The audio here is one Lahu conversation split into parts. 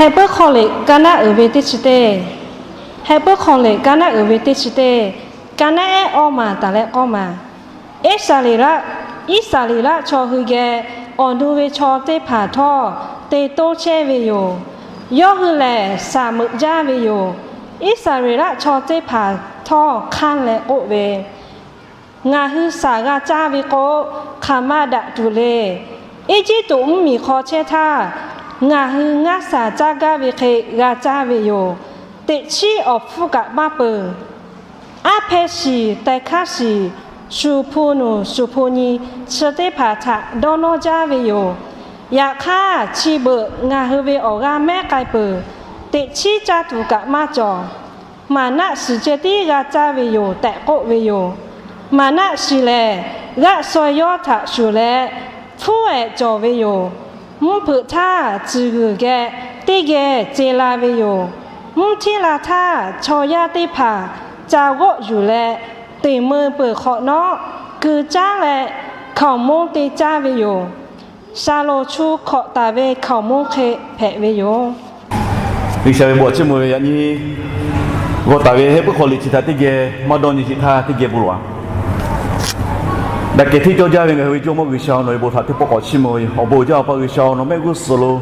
Heh puiˉ hk'aw liꞈ ka naˉ uiˍ ve teˇ chi teˇ. Heh puiˉ hk'aw liꞈ ka naˉ uiˍ ve teˇ chi teˇ. Ka naˉ ehˉ awˇ maˬ taˍ leh k'awˇ maˬ. Iˉsaˍreˍlaˆ, Iˉsaˍreˍlaˆ chaw hui geh awˬ nu ve chaw teˇ hpaˍ htawˇ te toˇ chehˇ ve yoˬ. Yawˇ hui lehˬ saˍ meuꞈ jaˇ ve yoˬ. Iˉsaˍreˍlaˆ chaw teˇ hpaˍ htawˇ hk'anˇ leh k'oˆ ve, Ngaˬ hui saˍ g'a caˇ ve k'o, hk'aˬ ma daꞈ tuˬ le. Eˇjiˇtuꞈ mvuhˇmiˬ hk'aw chehˇ htaˇ, ngaˬ hui ngaˇ saˍ caˇ gaˇ ve hk'e g'a caˇ ve yoˬ. Teꞈ chiˉ awˬ hpfuhˇ kaꞈ maˇ peuˬ. Aˉ hpehˇ shiˍ teh hkaˉ shiˍ, shuˍ hpu nuˬ shuˍ hpu nyi, chi teˇ hpaˍ htaꞈ dawˇ nawˇ jaˇ ve yoˬ. Yaꞈ hk'aˇ, chi beuꞈ ngaˬ hui ve awˬ g'aˇ mehˉ k'ai peuˬ. Teꞈ chiˉ caˇ tuˬ kaꞈ maˇ cawˬ. Maˍnaˆ shiˍ ceh tiˉ g'a caˇ ve yoˬ tehꞈ k'oˆ ve yoˬ. Maˍnaˆ shiˍ lehˬ, g'aˆ shaw yawˇ htaꞈ shuˍ leh hpfuhˇ ehˍ cawˬ ve yoˬ. Mvuhˇ hpeuꞈ htaˇ tcuhˬ g'uiˬ geh teˇ geh ce la ve yoˬ. Mvuhˇ hteˇ la htaˇ, chaw yaˇ teˇ hpaˍ ca g'awˆ yuˬ leh, teꞈ meu peuˬ hk'awꞈ nawˉ, ku caˉ leh hkaoˍ monˇ te caˇ ve yoˬ. Shaˍlonˍ chu hkawꞈ taˍ ve hkaoˍ monˇ hk'e hpehꞈ ve yoˬ. G'uiˬsha ve bon chiˇ mvuh ve yaꞈ nyi g'aw taˍ ve heh puiˉ hk'aw liꞈ chi htaꞈ teˇ geh maˇ dawˇ nyi sheˍ htaˇ teˇ geh bon lawˬ-a. Daꞈ kehˬ hteˇ cawˇ jaˇ ve ngaˬ hui ve Jawˇmawˇ G'uiˬsha-oˬ, nawˬ ve bon htaꞈ teˇ pawˆ k'awꞈ chiˇ mvuh ve yoˬ. Awˬ bon jaˇ Awˬ pa G'uiˬsha-oˬ, nawˬ mehˆ g'uˇ suhˍ lo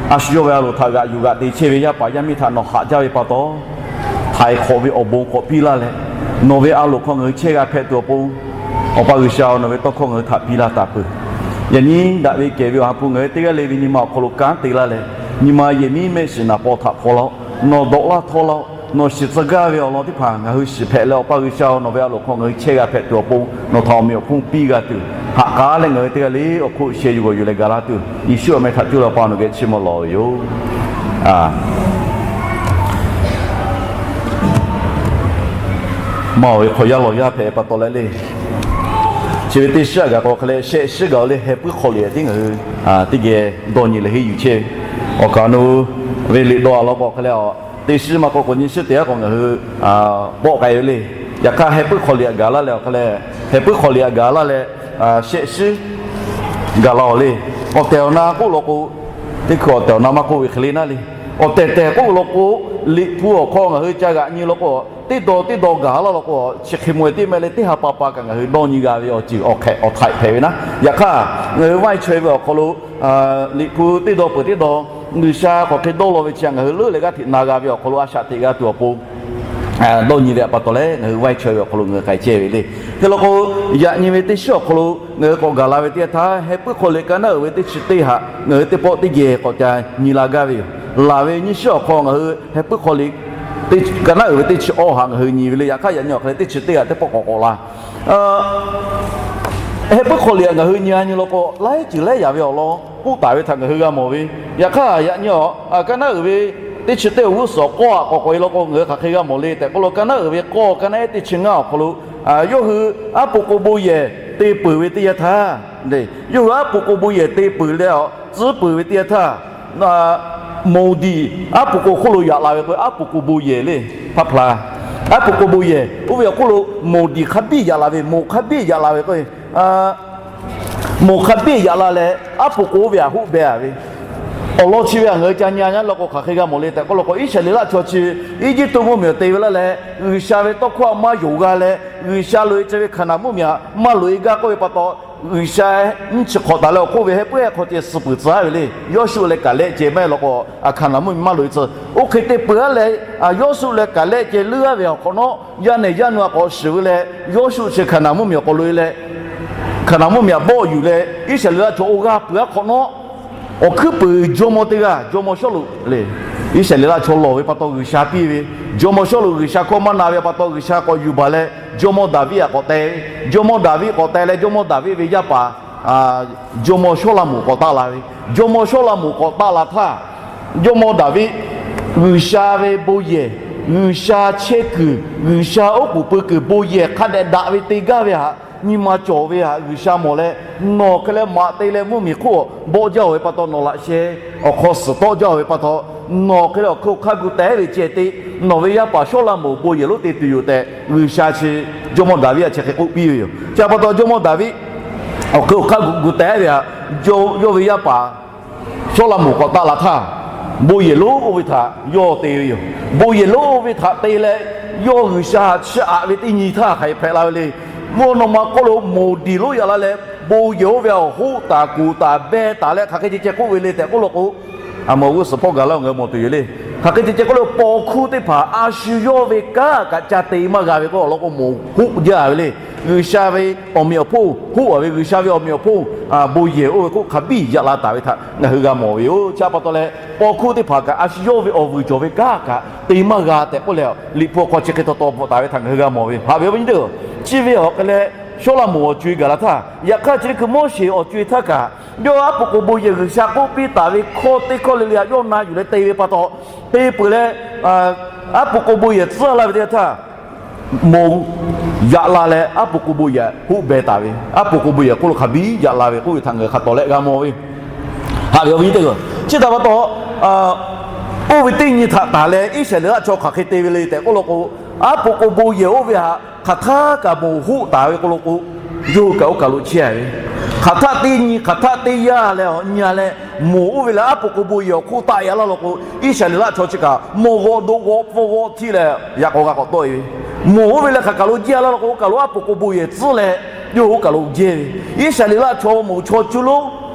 a shu yawˇ ve a loˍ htaꞈ g'aꞈ yuˬ g'aꞈ te chehˇ ve yaˇ paˍ yaˇ miˇ htaꞈ nawˬ haꞈ jaˇ ve pa taw, htaiˍ hk'awꞈ ve awˬ bon k'awꞈ piˇ laˇ leh, nawˬ ve a loˍ hk'aw ngaˬ hui chehˇ g'a hpehꞈ tuˬ awˬ pon, Awˬ pa G'uiˬsha-oˬ, nawˬ ve tawˇ hkawˇ ngaˬ hui htaꞈ piˇ laˇ taˍ peuˬ. Yaꞈ nyi daꞈ ve kehˬ ve awˬ ha hpu ngaˬ hui teˇ g'aˇ le ve nyi ma awˬ hk'aw lo kanˉ te laˇ leh, nyi ma yehˬ miˉ mehˆ shiˍ naˍ paw htaꞈ hpaw laˇ-oˆ. Nawˬ dawꞈ laˇ htawˇ laˇ-oˆ. Nawˬ shiˍ tcuh gaˇ ve awˬ lawn teˇ hpaˍ ngaˬ hui shiˍ hpehꞈ leh, Awˬ pa G'uiˬsha-oˬ, nawˬ ve a loˍ hk'aw ngaˬ hui chehˇ g'a hpehꞈ tuˬ awˬ pon, nawˬ htaꞈ awˬ meꞈ awˬ hponˇ piˇ g'a tuˬ, haꞈ k'aˉ leh ngaˬ hui teˇ g'aˇ le awˬ hk'oˆ sheh yuˬ g'awˬ yuˬ leh gaˬ laˇ tuˬ, Yeˍsuˆ awˬ meh htaꞈ cuˇ leh Awˬ pa nawˬ geh chiˇ mvuh lawˬ ve yoˬ. Maˇ oˬ ve hk'aw yaˇ lawˬ yaˇ hpehꞈ pa taw leh le, chi ve teˇ shiˉ a gaˬ k'o hk'e leh shehˆ shiˉ gaˬ-o le, heh puiˉ hk'aw liꞈ tiˉ ngaˬ hui teˇ geh dawˇ nyi leh henˇ yuˬ chehˇ ve. Awˬ kaˍ awˬ nu ve liꞈ dawˇ a law k'o hk'e leh, teˇ shiˉ maˇ k'oˆ k'o nyiˇ shiˉ teˇ g'aˇ k'awꞈ ngaˬ hui pawˆ k'ai ve le. Yaꞈ hk'aˇ heh puiˉ hk'aw liꞈ a gaˬ laˇ leh awˬ hk'e leh, heh puiˉ hk'aw liꞈ a gaˬ laˇ leh, shehˆ shiˉ gaˬ la-oˬ le. Awˬ tehˬ awˬ na k'oˆ law k'o, teˇ hkui awˬ tehˬ awˬ na maˇ k'oˆ ve hk'e le naˉ le. Awˬ tehˬ tehˬ k'oˆ law k'o, Liꞈ hpu awˬ hk'aw ngaˬ hui ca g'aꞈ nyi law k'o, teˇ daw teˇ daw gaˬ laˇ law k'o, chi hk'e mawˬ-e teˇ meh leh teˇ ha pa pa kaꞈ ngaˬ hui dawˇ nyi g'a ve awˬ ceuˬ awˬ hk'ehꞈ awˬ htaiꞈ hpehꞈ ve naˉ. Yaꞈ hk'aˇ, ngaˬ hui vaˇ chaweh ve awˬ hk'aw lo Liꞈ hpu teˇ daw peuˬ teˇ daw G'uiˬsha k'awꞈ hk'e dawˇ law ve chi ngaˬ hui leuˉ leh g'aˇ hteꞈ na g'a ve awˬ hk'aw lo a shaꞈ teꞈ g'a tuˬ awˬ pon dawˇ nyi ve pa taw leh, ngaˬ hui vaˇ chaweh ve awˬ hk'aw lo ngaˬ hui k'ai chehˇ ve le. Hk'e law k'o, yaꞈ nyi ve teˇ shiˉ awˬ hk'aw lo ngaˬ hui k'awꞈ gaˬ la ve teˇ yanˇ htaˇ, heh puiˉ hk'aw liꞈ ka naˉ uiˍ ve teˇ chi teˇ htaꞈ ngaˬ hui teˇ pawˆ teˇ geh k'awꞈ ca nyi la gaˇ ve yoˬ. Laˬ ve nyiˇ shiˉ awˬ hk'aw ngaˬ hui heh puiˉ hk'aw liꞈ ka naˉ uiˍ ve teˇ chi awˇ htaꞈ ngaˬ hui nyi ve le. Yaꞈ hk'aˇ yaꞈ nyi awˬ hk'e leh teˇ chi teˇ htaꞈ teˇ pawˆ k'awꞈ k'awꞈ la Heh puiˉ hk'aw liꞈ ngaˬ hui nyi a nyi law k'o, laiˉ ceuˬ laiˉ yaꞈ ve awˬ lawn k'oˆ taˍ ve htaꞈ ngaˬ hui g'a mawˬ ve. Yaꞈ hk'aˇ yaꞈ nyi awˬ ka naˉ uiˍ ve teˇ chi teˇ awˬ g'uˇ suhˍ awˬ k'awˇ htaꞈ k'awꞈ k'awꞈ e law k'o, ngaˬ hui hk'aˬ hk'e g'a mawˬ le tehꞈ k'oˆ lo, ka naˉ uiˍ ve k'awˇ ka naˉ ehˉ teˇ chi ngaˇ awˬ hk'aw lo, yawˇ hui aˉ po k'o bon yehˬ te peuˬ ve teˇ yanˇ htaˇ, yawˇ hui aˉ po k'o bon yehˬ te peuˬ leh awˬ tcuhˉ peuˬ ve teˇ yanˇ htaˇ, moˍ diˍ aˉ po k'o hk'oˆ lo yaꞈ la ve k'o, aˉ po k'o bon yehˬ le, hpaˇ hpaˍ, aˉ po k'o bon yehˬ oˇ ve awˬ hk'oˆ lo moˍ diˍ hk'a biˇ yaꞈ la ve, moˍ hk'a biˇ yaꞈ la ve k'o, moˍ hk'a biˇ yaꞈ la leh aˉ po k'o oˇ ve htaꞈ hoˆ beh a ve awˬ lawn chi ve htaꞈ ngaˬ hui ca nyi a nyi law k'o, hk'aˬ hk'e g'a mawˬ le tehꞈ k'oˆ law k'o, Iˉsaˍreˍlaˆ chaw chi Eˇjiˇtuꞈ mvuhˇmiˬ awˬ te ve laˇ leh, G'uiˬsha ve tawˇ hkawˇ htaꞈ maˇ yonˍ g'a leh, G'uiˬsha loꞈ-e ceh ve Hkaˍnanˍ mvuhˇmiˬ htaꞈ maˇ loꞈ-e gaˇ k'oˆ ve pa taw, G'uiˬsha mvuhˇ chi hk'awꞈ taˍ leh awˬ hk'oˆ ve heh puiˉ heh hk'aw ceh suh peuˬ tcuh ve le. Yawˇshuˆ leh Kaˍlehˆ ceh maˇ heˆ law k'o, Hkaˍnanˍ mvuhˇmiˬ maˇ loꞈ-e tcuh. Oˇ hk'e te peuˬ a leh, Yawˇshuˆ leh Kaˍlehˆ ceh leuˉ a ve awˬ hk'awꞈ nawˉ, yaˇ nehˬ yaˇ nu a k'awꞈ shiˍ ve leh, Yawˇshuˆ chi Hkaˍnanˍ mvuhˇmiˬ awˬ hk'aw loꞈ-e leh, Hkaˍnanˍ mvuhˇmiˬ htaꞈ bawˆ yuˬ leh, Iˉsaˍreˍlaˆ chaw oˇ g'aˇ peuˬ a hk'awꞈ nawˉ, awˬ hkuiˉ puiˍ jawˇmawˇ teˇ g'aˇ, jawˇmawˇ Sawˉluꞈ le. Iˉsaˍreˍlaˆ chaw lawˬ ve pa taw G'uiˬsha piˇ ve, jawˇmawˇ Sawˉluꞈ G'uiˬsha hkawˇ maˇ na ve pa taw G'uiˬsha k'awꞈ yuˬ baˬ leh, jawˇmawˇ Daˍviˆ htaꞈ k'awꞈ teh ve, jawˇmawˇ Daˍviˆ k'awꞈ teh leh jawˇmawˇ Daˍviˆ ve yaˇ paˍ jawˇmawˇ Sawˉlaꞈmonˍ k'awꞈ taˆ la ve, jawˇmawˇ Sawˉlaꞈmonˍ k'awꞈ taˆ la htaˇ, jawˇmawˇ Daˍviˆ G'uiˬsha ve bon yehˬ, G'uiˬsha chehˇ kuiˬ, G'uiˬsha oˉ k'oˍ pui kuiˬ bon yehˬ hk'a dehꞈ daꞈ ve te gaˇ ve htaꞈ nyi ma cawˬ ve htaꞈ G'uiˬsha mawˬ leh, nawˬ hk'e leh maꞈ te leh mvuhˇmiˬ hk'oˆ bawˆ jaˇ-oˬ ve pa taw, nawˬ laꞈ sheh awˬ hk'aw suhˍ tawˆ jaˇ-oˬ ve pa taw, nawˬ hk'e leh awˬ hkuiˉ awˬ hk'aˇ gu teh ve ceh te, nawˬ ve yaˇ paˍ Sawˉlaꞈmonˍ bon yehˬ lonˉ te tuˬ yoˬ tehꞈ, G'uiˬsha chi jawˇmawˇ Daˍviˆ htaꞈ chi hk'e k'oˆ piˇ ve yoˬ. Chi pa taw jawˇmawˇ Daˍviˆ awˬ hkuiˉ awˬ hk'aˇ gu teh ve htaꞈ yawˇ ve yaˇ paˍ Sawˉlaꞈmonˍ k'awꞈ taˆ la htaˇ, Bon yehˬ lonˉ oˇ ve htaꞈ yawˇ te ve yoˬ. Bon yehˬ lonˉ oˇ ve htaꞈ te leh, yawˇ G'uiˬsha chiˇ aꞈ ve teˇ nyi htaˇ hk'aˬ hk'e hpehꞈ la ve le. Mvuhˇ naw ma hk'oˆ lo moˍ diˬ lonˉ yaꞈ la leh, bon yehˬ oˇ ve awˬ hoˆ taˍ kuˬ taˍ beh taˍ leh hk'aˬ hk'e ceh ceh k'oˆ ve le tehꞈ k'oˆ law k'o, a mawˬ g'uˇ suhˍ hpawˇ gaˬ laˇ ngaˬ hui mawˬ tuˬ yoˬ le. Hk'aˬ hk'e ceh ceh k'oˆ le, paw hkuˇ teˇ hpaˍ a shu yawˇ ve kanˉ kaꞈ ca te maˇ g'a ve k'oˆ law k'o, moˍ hoˆ jaˇ ve le. G'uiˬsha ve awˬ meꞈ awˬ hponˇ, hoˆ a ve G'uiˬsha ve awˬ meꞈ awˬ hponˇ, bon yehˬ oˇ ve hk'oˆ hk'a biˇ yaꞈ la taˍ ve htaꞈ ngaˬ hui g'a mawˬ ve yoˬ. Chi pa taw leh, paw hkuˇ teˇ hpaˍ kaꞈ a shu yawˇ ve awˬ vuiˬ cawˬ ve kanˉ kaꞈ te maˇ g'a tehꞈ k'oˆ leh, Liꞈ hpu awˬ hk'aw chi hk'e taw taw bvuhꞈ taˍ ve htaꞈ ngaˬ hui g'a mawˬ ve. Haꞈ ve awˬ viˉ nyi teˇ-oˬ, chi ve awˬ hk'e leh Sawˉlaꞈmonˍ awˬ co-e gaˬ la htaˇ, yaꞈ hk'aˇ chi teˇ hkui Moˉseˍ awˬ co-e htaˇ kaꞈ, yawˇ aˉ poꞈ k'o bon yehˬ G'uiˬsha k'oˆ piˇ taˍ ve hkawˇ teˇ hkawˇ le le htaꞈ yawˇ na yuˬ leh te ve pa taw, te peuˬ leh, aˉ poꞈ k'o bon yehˬ tcuhˉ laˇ ve teˇ yanˇ htaˇ, moˍ yaꞈ la leh aˉ poꞈ k'o bon yehˬ hoˆ beh taˍ ve, aˉ poꞈ k'o bon yehˬ hk'oˆ lo hk'a biˇ yaꞈ la ve k'oˆ ve htaꞈ ngaˬ hui hk'a tawˍ leh g'a mawˬ ve. Haꞈ ve awˬ viˉ nyi teˇ-oˬ, chi htaꞈ pa taw, oˇ ve teˇ nyi htaꞈ taˍ leh Iˉsaˍreˍlaˆ chaw hk'aˬ hk'e te ve le tehꞈ k'oˆ law k'o, aˉ poꞈ k'o bon yehˬ oˇ ve htaꞈ hk'aˬ htaˇ kaꞈ moˍ hoˆ taˍ ve k'oˆ law k'o, yawˇ hui kaꞈ oˇ kaˬ lo chehˇ a ve, hk'aˬ htaˆ teˇ nyi hk'aˬ htaˆ teˇ yanˇ leh awˬ nyi a leh, moˍ oˇ ve leh aˉ poꞈ k'o bon yehˬ awˬ hk'oˆ taˆ yaꞈ laˇ law k'o, Iˉsaˍreˍlaˆ chaw chi kaꞈ mawˬ g'awˆ doꞈ g'awˆ pfuhˇ g'awˆ htiˇ leh yaꞈ k'aw g'a k'awꞈ tawˆ e ve, moˍ oˇ ve leh hk'aˬ kaˬ lo jehˇ laˇ law k'o, oˇ kaˬ lo aˉ poꞈ k'o bon yehˬ tcuhˉ leh yawˇ hui oˇ kaˬ lo jehˇ ve. Iˉsaˍreˍlaˆ chaw moˍ chaw cuˇ lonˉ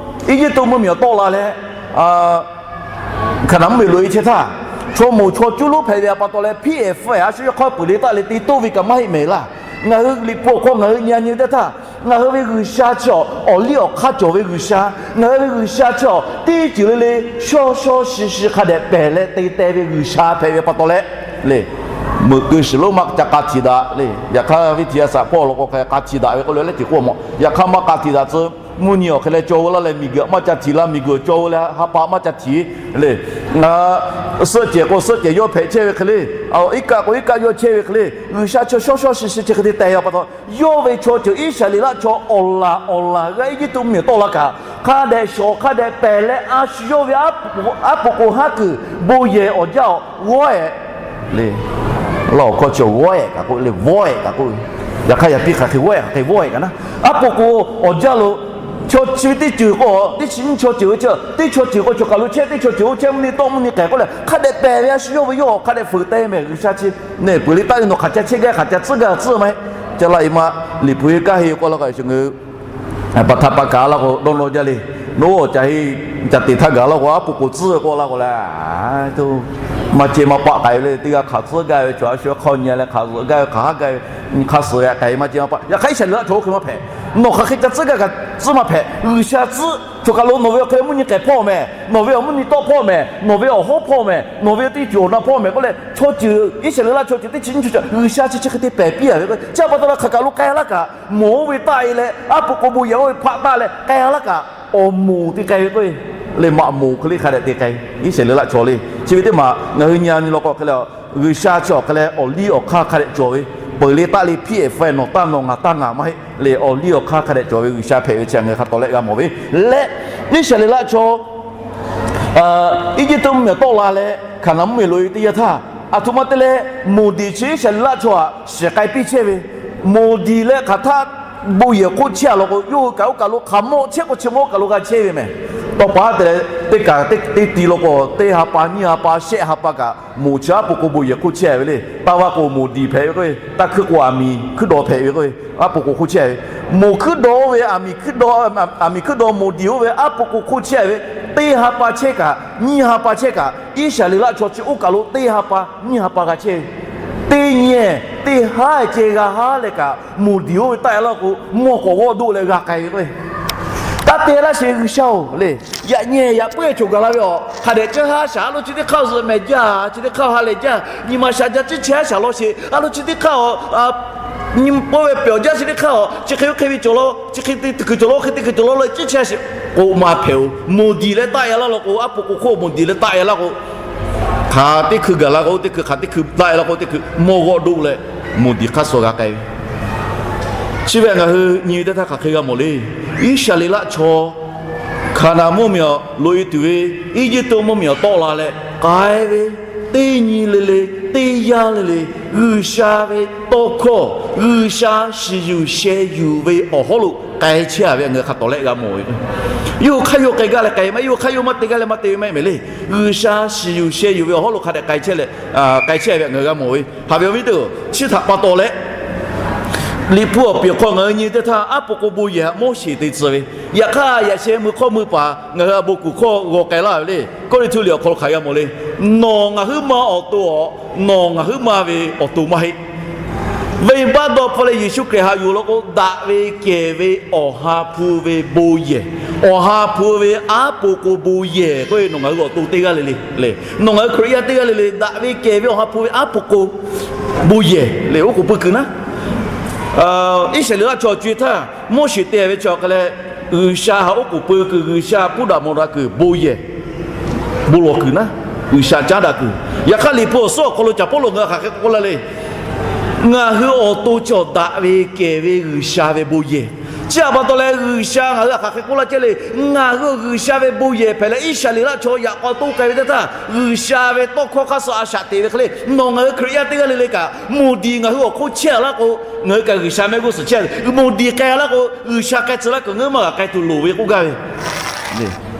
Eˇjiˇtuꞈ mvuhˇmiˬ awˬ tawˆ la leh, Hkaˍnanˍ mvuhˇmiˬ loꞈ e chehˇ htaˇ, chaw moˍ chaw cuˇ lonˉ hpehꞈ ve a pa taw leh, hpiˇ ehˍ hpfuhˇ ehˍ a shu yawˇ hk'aˇ peuˬ le taˆ leh te toˇ ve kaꞈ maˇ heˆ mehˍ laˇ. Ngaˬ hui Liꞈ hpu awˬ hk'aw ngaˬ hui nyi a nyi ve teˇ htaˇ, ngaˬ hui ve G'uiˬsha chi awˬ liˇ awˬ hk'aˇ cawˬ ve G'uiˬsha, ngaˬ hui ve G'uiˬsha chi teˇ ceuˬ le le shawˉ shawˉ shi shi hk'a dehꞈ pehˬ leh te teh ve G'uiˬsha hpehꞈ ve pa taw leh, le, meuꞈ keu shiˍ lonˉ maˇ ca k'a htiꞈ daꞈ le. Yaꞈ hk'aˇ ve htiꞈ a shaꞈ hpawˇ law k'o hk'a k'a htiꞈ daꞈ ve k'oˆ le leh ceuˬ k'oˆ mawˬ. Yaꞈ hk'aˇ maˇ k'a htiꞈ daꞈ tcuh, mvuhˇ nyi awˬ hk'e leh caw veu laˇ leh miˬguiˬ maˇ ca htiꞈ la, miˬguiˬ caw veu leh ha pa maˇ ca htiꞈ le. Suhˆ cehˬ k'o suhˆ cehˬ yawˇ hpehꞈ chehˇ ve hk'e le, iˉ kaˆ k'o iˉ kaˆ yawˇ chehˇ ve hk'e le, G'uiˬsha chaw shawˉ shawˉ shi shi chi hk'e te teh a pa taw, yawˇ ve chaw ceuˬ Iˉsaˍreˍlaˆ chaw awˬ laˬ awˬ laˬ g'a Eˇjiˇtuꞈ mvuhˇmiˬ tawˆ la kaꞈ, hk'a dehꞈ shawˍ hk'a dehꞈ pehˬ leh a shu yawˇ ve aˉ poꞈ k'o haˉ kuiˬ bon yehˬ awˬ jaˇ awˬ g'awˇ ehˍ le. Lawˇ awˬ hkawˇ chi g'awˇ ehˍ kaꞈ k'oˆ le, vawˇ ehˍ kaꞈ k'oˆ ve. Yaꞈ hk'aˇ yaꞈ piˇ hk'aˬ hk'e vawˇ ehˍ hk'aˬ hk'e vawˇ ehˍ kaꞈ na, aˉ poꞈ k'o awˬ jaˇ lo, chaw chi ve teˇ ceuˬ k'o teˇ chi nyiˇ chaw ceuˬ ve chi, teˇ chaw ceuˬ k'o chaw kaˬ lo chehˇ, teˇ chaw ceuˬ oˇ chehˇ, mvuhˇ nyi tawˆ mvuhˇ nyi k'ehˬ k'oˆ leh hk'a dehꞈ pehˬ ve a shu yawˇ ve yawˇ hk'a dehꞈ fuiˍ teh mehˍ G'uiˬsha chi. Neˬ peuˬ le taˆ ve nawˬ hk'aˬ ca chehˇ gaˇ hk'aˬ ca tcuhˉ gaˇ tcuhˉ maˇ heˆ. Ca la e ma, Liꞈ hpu ve kanˉ he k'oˆ la k'o a shu ngeu pa htaꞈ pa kaꞈ laˇ k'o dawˇ nawˇ jaˇ le. Nawˬ ca he, ca te htaˇ gaˬ laˇ k'o aˉ poꞈ k'o tcuhˉ k'oˆ laˇ k'o le, maˇ cehˇ maˇ paˆ k'ai ve le. Teˇ g'aˇ hk'aˬ tcuhˉ gaˇ ve chaw a shu hk'aw nyi leh hk'aˬ zuhꞈ gaˇ ve hk'aˬ haˉ gaˇ ve, hk'aˬ suhˍ g'a k'ai maˇ cehˇ maˇ paˆ. Yaꞈ hk'aˇ Iˉsaˍreˍlaˆ chaw oˇ hk'e maˇ hpehꞈ. Nawˬ hk'aˬ hk'e ca tcuhˉ gaˇ kaꞈ tcuhˉ maˇ hpehꞈ. G'uiˬsha tcuhˉ, chaw kaˬ lo nawˬ ve awˬ hk'e mvuhˇ nyi k'ehˬ hpawˇ mehˍ, nawˬ ve awˬ mvuhˇ nyi tawˆ hpawˇ mehˍ, nawˬ ve awˬ hawˉ hpawˇ mehˍ, nawˬ ve teˇ ceuˬ awˬ na hpawˇ mehˍ k'oˆ leh, chaw ceuˬ Iˉsaˍreˍlaˆ chaw ceuˬ teˇ chi nyiˇ chaw ceuˬ G'uiˬsha chi chi hk'e te pehˬ piˇ a ve k'o, chi pa taw la hk'aˬ kaˬ lo k'ai laˇ kaꞈ, mawˬ oˇ ve taˆ e leh aˉ poꞈ k'o bon yehˬ oˇ ve hpaˆ taˆ leh k'ai laˇ kaꞈ, awˬ moˍ te k'ai ve k'o, le maꞈ moˍ hk'e le hk'a dehꞈ te k'ai. Iˉsaˍreˍlaˆ chaw le chi ve teˇ maˬ ngaˬ hui nyi a nyi law k'o hk'e le, G'uiˬsha chi awˬ hk'e leh awˬ liˇ awˬ hk'aˇ hk'a dehꞈ cawˬ ve, peuˬ le taˆ le hpiˇ ehˍ hpfuhˇ ehˍ nawˬ taˇ nawˬ ngaˬ taˇ ngaˬ maˇ heˆ le, awˬ liˇ awˬ hk'aˇ hk'a dehꞈ cawˬ ve G'uiˬsha hpehꞈ ve chi ngaˬ hui hk'a tawˍ leh g'a mawˬ ve. Leh Iˉsaˍreˍlaˆ chaw Eˇjiˇtuꞈ mvuhˇmiˬ tawˆ la leh Hkaˍnanˍ mvuhˇmiˬ loꞈ e teˇ yanˇ htaˇ, aˬ htoꞈ ma te leh moˍ diˬ chi Iˉsaˍreˍlaˆ chaw htaꞈ shiˍ k'ai piˇ chehˇ ve, moˍ diˬ leh hk'aˬ htaˆ bon yehˬ hk'oˆ chehˇ a law k'o, yawˇ hui kaꞈ oˇ kaˬ lo hk'aˬ mawˇ chehˇ k'o chi mawˇ kaˬ lo g'a chehˇ ve mehˍ. Tawˇ pa te leh teˇ kaˬ teˇ ti law k'o, teˇ ha pa nyiˇ ha pa shehˆ ha pa kaꞈ moˍ chi aˉ poꞈ k'o bon yehˬ hk'oˆ chehˇ ve le. Taˇ vaˇ k'o moˍ diˬ hpehꞈ ve k'o, taˇ hkuiˉ k'o aˬ miˍ hkuiˉ daw hpehꞈ ve k'o, aˉ poꞈ k'o hk'oˆ chehˇ ve, moˍ hkuiˉ daw oˇ ve aˬ miˍ hkuiˉ daw, aˬ miˍ hkuiˉ daw moˍ diˬ oˇ ve aˉ poꞈ k'o hk'oˆ chehˇ ve, teˇ ha pa chehˇ kaꞈ nyiˇ ha pa chehˇ kaꞈ, Iˉsaˍreˍlaˆ chaw chi oˇ kaˬ lo teˇ ha pa nyiˇ ha pa g'a chehˇ ve, teˇ nyi teˇ haˉ ceh g'a haˉ leh kaꞈ, moˍ diˬ oˇ ve taˆ e laˇ k'o, mawˇ k'awꞈ g'awˇ doˆ leh g'a k'ai ve k'o, taˇ te laˇ sheˍ G'uiˬsha-oˬ le. Yaꞈ nyi yaꞈ puiˉ choˬ gaˬ la ve awˬ hk'a dehꞈ ceuˬ haˉ shaˍ a lo chi teˇ hk'aˇ zuhꞈ mehˍ jaˇ, chi teˇ hk'aˇ ha lehˬ jaˇ, nyi ma sha jaˇ, ciˉ chehˇ haˉ shaˍ law sheˍ a lo chi teˇ hk'aˇ, nyi ma pawˇ ve pehˬ awˬ jaˇ chi teˇ hk'aˇ, chi hk'e oˇ hk'e ve cawˬ law, chi hk'e te kuiˬ cawˬ law, hk'e te kuiˬ cawˬ law le, ciˉ chehˇ a sheˍ k'o maˇ hpehꞈ-oˬ. Moˍ diˬ leh taˆ e laˇ law k'o, aˉ poꞈ k'o hk'oˆ moˍ diˬ leh taˆ e laˇ k'o, hk'aˬ teˇ hkui gaˬ la k'o teˇ hkui, hk'aˬ teˇ hkui taˆ e laˇ k'o teˇ hkui, mawˇ g'awˇ doˆ leh moˍ diˬ hk'aˇ suh g'a k'ai ve. Chi ve ngaˬ hui nyi ve teˇ htaˇ hk'aˬ hk'e g'a mawˬ le. Iˉsaˍreˍlaˆ chaw Hkaˍnanˍ mvuhˇmiˬ awˬ loꞈ e tuˬ ve Eˇjiˇtuꞈ mvuhˇmiˬ awˬ tawˆ la leh k'ai ve, teˇ nyi le le, teˇ yanˇ le le, G'uiˬsha ve tawˇ hkawˇ, G'uiˬsha shiˍ yuˬ sheh yuˬ ve awˬ hawˉ lo k'ai chehˇ a ve ngaˬ hui hk'a tawˍ lehˆ g'a mawˬ ve. Yawˇ hui hk'aˇ yawˇ k'ai gaˇ leh k'ai maˇ heˆ, yawˇ hui hk'aˇ yawˇ maˇ te gaˇ leh maˇ te ve maˇ heˆ mehˍ le. G'uiˬsha shiˍ yuˬ sheh yuˬ ve awˬ hawˉ lo hk'a dehꞈ k'ai chehˇ leh, k'ai chehˇ ve ngaˬ hui g'a mawˬ ve. Haꞈ ve awˬ viˉ teˇ-oˬ, chi htaꞈ pa taw leh, Liꞈ hpu awˬ piˍ awˬ hk'aw ngaˬ hui nyi teˇ htaˇ, aˉ po k'o bon yehˬ htaꞈ Moˉseˍ te tcuh ve. Yaꞈ hk'aˇ, yaꞈ sheh mui hk'awˇ mui paˍ ngaˬ hui a bon kuˬ hkawˇ g'aw k'ai laˇ ve le. Kawˇrenˍhtuˆ liꞈ awˬ hk'aw lo hk'aˬ g'a mawˬ le. Nawˬ ngaˬ huiˉ ma awˬ to-aˬ, nawˬ ngaˬ huiˉ ma ve awˬ to maˇ heˆ. Venˇbaˆ dawˇ hpfuhˇ leh Yeˍsuˆ Hkriꞈ haꞈ yuˬ law k'o, daꞈ ve kehˬ ve Awˬ ha hpu ve bon yehˬ, Awˬ ha hpu ve aˉ po k'o bon yehˬ k'oˆ ve, nawˬ ngaˬ hui awˬ to teˇ g'aˇ le le le, nawˬ ngaˬ hui Hkriꞈ yaˇ teˇ g'aˇ le le, daꞈ ve kehˬ ve Awˬ ha hpu ve aˉ po k'o bon yehˬ le, oˉ k'oˍ pui kuiˬ naˉ. Iˉsaˍreˍlaˆ chaw co-e htaˇ Moˉseˍ te ve chi awˬ hk'aˇ leh, G'uiˬsha haꞈ oˉ k'oˍ pui kuiˬ, G'uiˬsha hpuˇ daꞈ mawˬ daꞈ kuiˬ bon yehˬ bon lawˬ kuiˬ naˉ, G'uiˬsha caˉ daꞈ kuiˬ. Yaꞈ hk'aˇ, Liꞈ hpu awˬ suhˉ awˬ hk'aw lo caˍ Pawˇluꞈ ngaˬ hui hk'aˬ hk'e k'oˆ laˇ le. Ngaˬ hui awˬ to cawˬ daꞈ ve kehˬ ve G'uiˬsha ve bon yehˬ. Chi htaꞈ pa taw leh G'uiˬsha ngaˬ hui hk'aˬ hk'e k'oˆ laˇ chehˇ le. Ngaˬ hui G'uiˬsha ve bon yehˬ hpehꞈ leh, Iˉsaˍreˍlaˆ chaw yaꞈ k'aw toˇ k'ai ve teˇ htaˇ, G'uiˬsha ve tawˇ hkawˇ hk'aˇ suh a shaꞈ teꞈ ve hk'e le, nawˬ ngaˬ hui Hkriꞈ yaˇ teˇ g'aˇ le le kaꞈ, moˍ diˍ ngaˬ hui awˬ hk'oˆ chehˇ a laˇ k'o, ngaˬ hui kaꞈ G'uiˬsha mehˆ g'uˇ suhˍ chehˇ. Moˍ diˍ k'ai a laˇ k'o, G'uiˬsha k'ai tcuh laˇ kuiˬ ngaˬ hui maˇ g'a k'ai tuˬ loˍ ve k'oˆ gaˇ ve.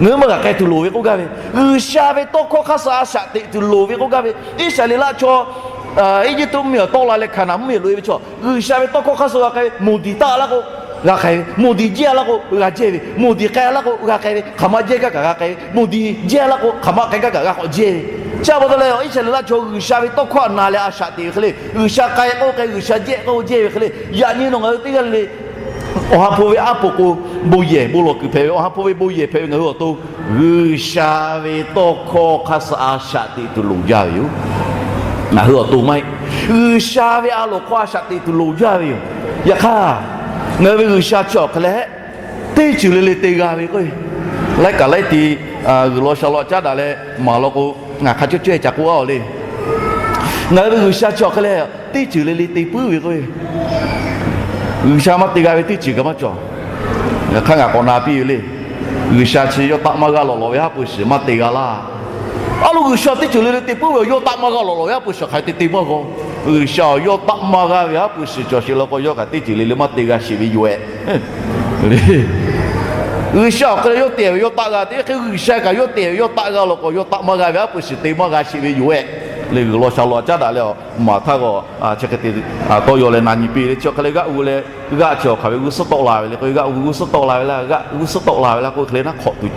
Ngaˬ hui maˇ g'a k'ai tuˬ loˍ ve k'oˆ gaˇ ve. G'uiˬsha ve tawˇ hkawˇ hk'aˇ suh a shaꞈ teꞈ tuˬ loˍ ve k'oˆ gaˇ ve. Iˉsaˍreˍlaˆ chaw Eˇjiˇtuꞈ mvuhˇmiˬ awˬ tawˆ la leh Hkaˍnanˍ mvuhˇmiˬ loꞈ-e ve chaw, G'uiˬsha ve tawˇ hkawˇ hk'aˇ suh g'a k'ai ve, moˍ diˍ taˆ laˇ k'o g'a k'ai ve, moˍ diˍ jehˇ laˇ k'o g'a jehˇ ve, moˍ diˍ k'ai laˇ k'o g'a k'ai ve, hk'aˬ ma jehˇ gaˇ kaꞈ g'a k'ai ve, moˍ diˍ jehˇ laˇ k'o hk'aˬ ma k'ai gaˇ kaꞈ g'a k'awꞈ jehˇ ve. Chi pa taw leh Iˉsaˍreˍlaˆ chaw G'uiˬsha ve tawˇ hkawˇ htaꞈ na leh a shaꞈ teꞈ ve hk'e le, G'uiˬsha k'ai k'o k'ai, G'uiˬsha jehˇ k'o jehˇ ve hk'e le, yaꞈ nyi nawˬ ngaˬ hui teˇ g'aˇ le le Awˬ ha hpu ve aˉ po k'o bon yehˬ bon lawˬ kuiˬ hpehꞈ ve, Awˬ ha hpu ve bon yehˬ hpehꞈ ve ngaˬ hui awˬ to G'uiˬsha ve tawˇ hkawˇ hk'aˇ suh a shaꞈ teꞈ tuˬ loˍ jaˇ ve yoˬ. Ngaˬ hui awˬ to maˇ heˆ. G'uiˬsha ve a loˍ hk'aw a shaꞈ teꞈ tuˬ loˍ jaˇ ve yoˬ. Yaꞈ hk'aˇ, ngaˬ hui ve G'uiˬsha chi awˬ hk'e leh, teˇ ceuˬ le le te g'a ve k'o, laiˉ kaꞈ laiˉ ti g'uiˬ law sha law caˉ daꞈ leh maˍ law k'o, ngaˬ hk'a cawˇ cawˇ-e ca k'oˆ a-oˬ le. Ngaˬ hui ve G'uiˬsha chi awˬ hk'e leh, teˇ ceuˬ le le te puiˉ ve k'o, G'uiˬsha maˇ te g'a ve teˇ ceuˬ kaꞈ maˇ cawˬ. Yaꞈ hk'aˇ ngaˬ k'awꞈ na piˇ ve le. G'uiˬsha chi yawˇ taˆ maˇ g'a lawˬ lawˬ ve haˉ pui shiˍ maˇ te g'a laˇ. A lo, G'uiˬsha teˇ ceuˬ le le te puiˉ ve, yawˇ taˆ maˇ g'a lawˬ lawˬ ve haˉ pui shiˍ hk'aˬ hk'e te te maˇ g'a. G'uiˬsha yawˇ taˆ maˇ g'a ve haˉ pui shiˍ cawˬ sheˍ law k'o, yawˇ kaꞈ teˇ ceuˬ le le maˇ te g'a sheˍ ve yoˬ-eh. G'uiˬsha awˬ hk'e leh yawˇ te ve yawˇ taˆ g'a te hk'e, G'uiˬsha kaꞈ yawˇ te ve yawˇ taˆ g'a law k'o, yawˇ taˆ maˇ g'a ve haˉ pui shiˍ te maˇ g'a sheˍ ve yoˬ-eh. Le g'uiˬ law sha law caˉ daꞈ leh, maˍ htaˇ g'aw chi hk'e te tawˇ yaw leh na nyi piˇ le. Chi awˬ hk'e leh g'aˆ g'u leh, g'aˆ chi awˬ hk'aˬ ve g'uˇ suhˉ tawˆ la ve le k'o, g'aˆ g'u g'uˇ suhˉ tawˆ la ve laˇ, g'aˆ g'uˇ suhˉ tawˆ la ve laˇ k'oˆ hk'e le naˉ hk'awꞈ tuˬ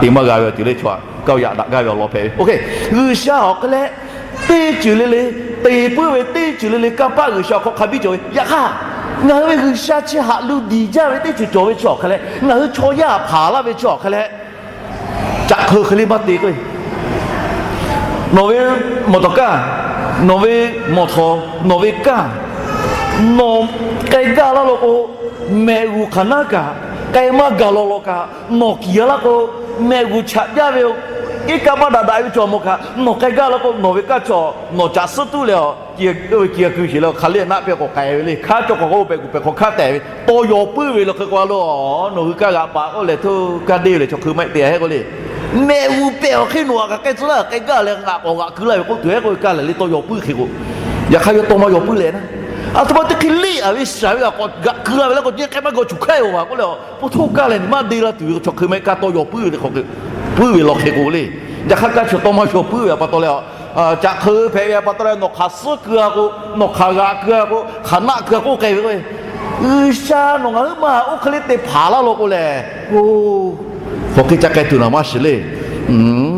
te maˇ g'a ve awˬ ceuˬ le chaw kaˇ yaꞈ daꞈ gaˇ ve awˬ lawn hpehꞈ ve. Oˇ hk'e, G'uiˬsha awˬ hk'e leh teˇ ceuˬ le le te puiˉ ve, teˇ ceuˬ le le kanˇ paˆ G'uiˬsha awˬ hk'aw hk'a biˇ cawˬ ve. Yaꞈ hk'aˇ, ngaˬ hui ve G'uiˬsha chi haꞈ lu diˬ jaˇ ve teˇ ceuˬ cawˬ ve chi awˬ hk'e leh, ngaˬ hui chaw yaˇ hpanˍ laˇ ve chi awˬ hk'e leh, caꞈ hk'eu hk'e le maˇ te k'o, nawˬ ve mawˬ tawˍ kaˇ, nawˬ ve mawˬ htawˍ, nawˬ ve kaˇ, nawˬ k'ai gaˇ laˇ law k'o, mehꞈ g'uˬ hk'aˬ naˉ kaꞈ k'ai maˇ gaˬ law law kaꞈ, nawˬ kiˬ a laˇ k'o, mehꞈ g'uˬ chaꞈ jaˇ ve, iˉ kaˆ maˇ daꞈ daꞈ ve chaw mawˬ kaꞈ, nawˬ k'ai gaˇ laˇ k'o, nawˬ ve kaˇ chaw nawˬ caꞈ suhˉ tuˉ leh, oˇ ve kiˬ a kuiˬ sheˍ leh hk'aˬ le naˆ pehˇ k'awꞈ k'ai ve le. Hk'aˇ cawˬ k'awꞈ k'o pehꞈ kuˬ pehꞈ hk'aw hkanˉ tehꞈ ve, taw yaw puiˉ ve le hk'e k'o a lo, nawˬ hui kaˇ g'aꞈ paˍ k'oˆ lehˬ, htoˇ kaˇ deˇ lehˬ chaw hk'eun maˇ heˆ te a hehˉ k'oˆ le. Mehꞈ g'uˬ pehꞈ awˬ hk'e nawˬ htaꞈ kaꞈ k'ai tcuh laˇ, k'ai gaˇ leh g'aꞈ k'awꞈ g'aꞈ ku laˇ ve k'oˆ tuˬ hehˉ k'oˆ ve kaˇ lehˬ le taw yaw puiˉ hk'e k'o, yaꞈ hk'aˇ yawˇ taw maˇ yaw puiˉ leh naˉ, a htoꞈ ma teˇ hk'e leˆ a ve shaˍ ve g'aꞈ k'awꞈ g'aꞈ ku laˇ ve le k'o, nyi k'ai maˇ g'a cuˬ hkaiˉ-oˬ a k'oˆ leh, a, po htoˇ kaˇ lehˬ ni maˇ deˇ laˇ tuˬ ve chaw hk'eun maˇ heˆ, kaˇ taw yaw puiˉ ve le hk'aw hk'e puiˉ ve law hk'e k'o le. Yaꞈ hk'aˇ kaˇ chi taw maˇ yaw puiˉ ve pa taw leh, caꞈ hk'eu hpehꞈ ve pa taw leh, nawˬ hk'aˬ suhˉ keu a k'o, nawˬ hk'aˬ g'aꞈ keu a k'o, hk'aˬ naˆ keu a k'oˆ k'ai ve k'o, G'uiˬsha nawˬ ngaˬ huiˉ ma oˇ hk'e le te hpanˍ laˇ law k'o lehˬ, oˇ, hk'aˬ hk'e ca k'ai tuˬ naˬ maˇ shiˍ le.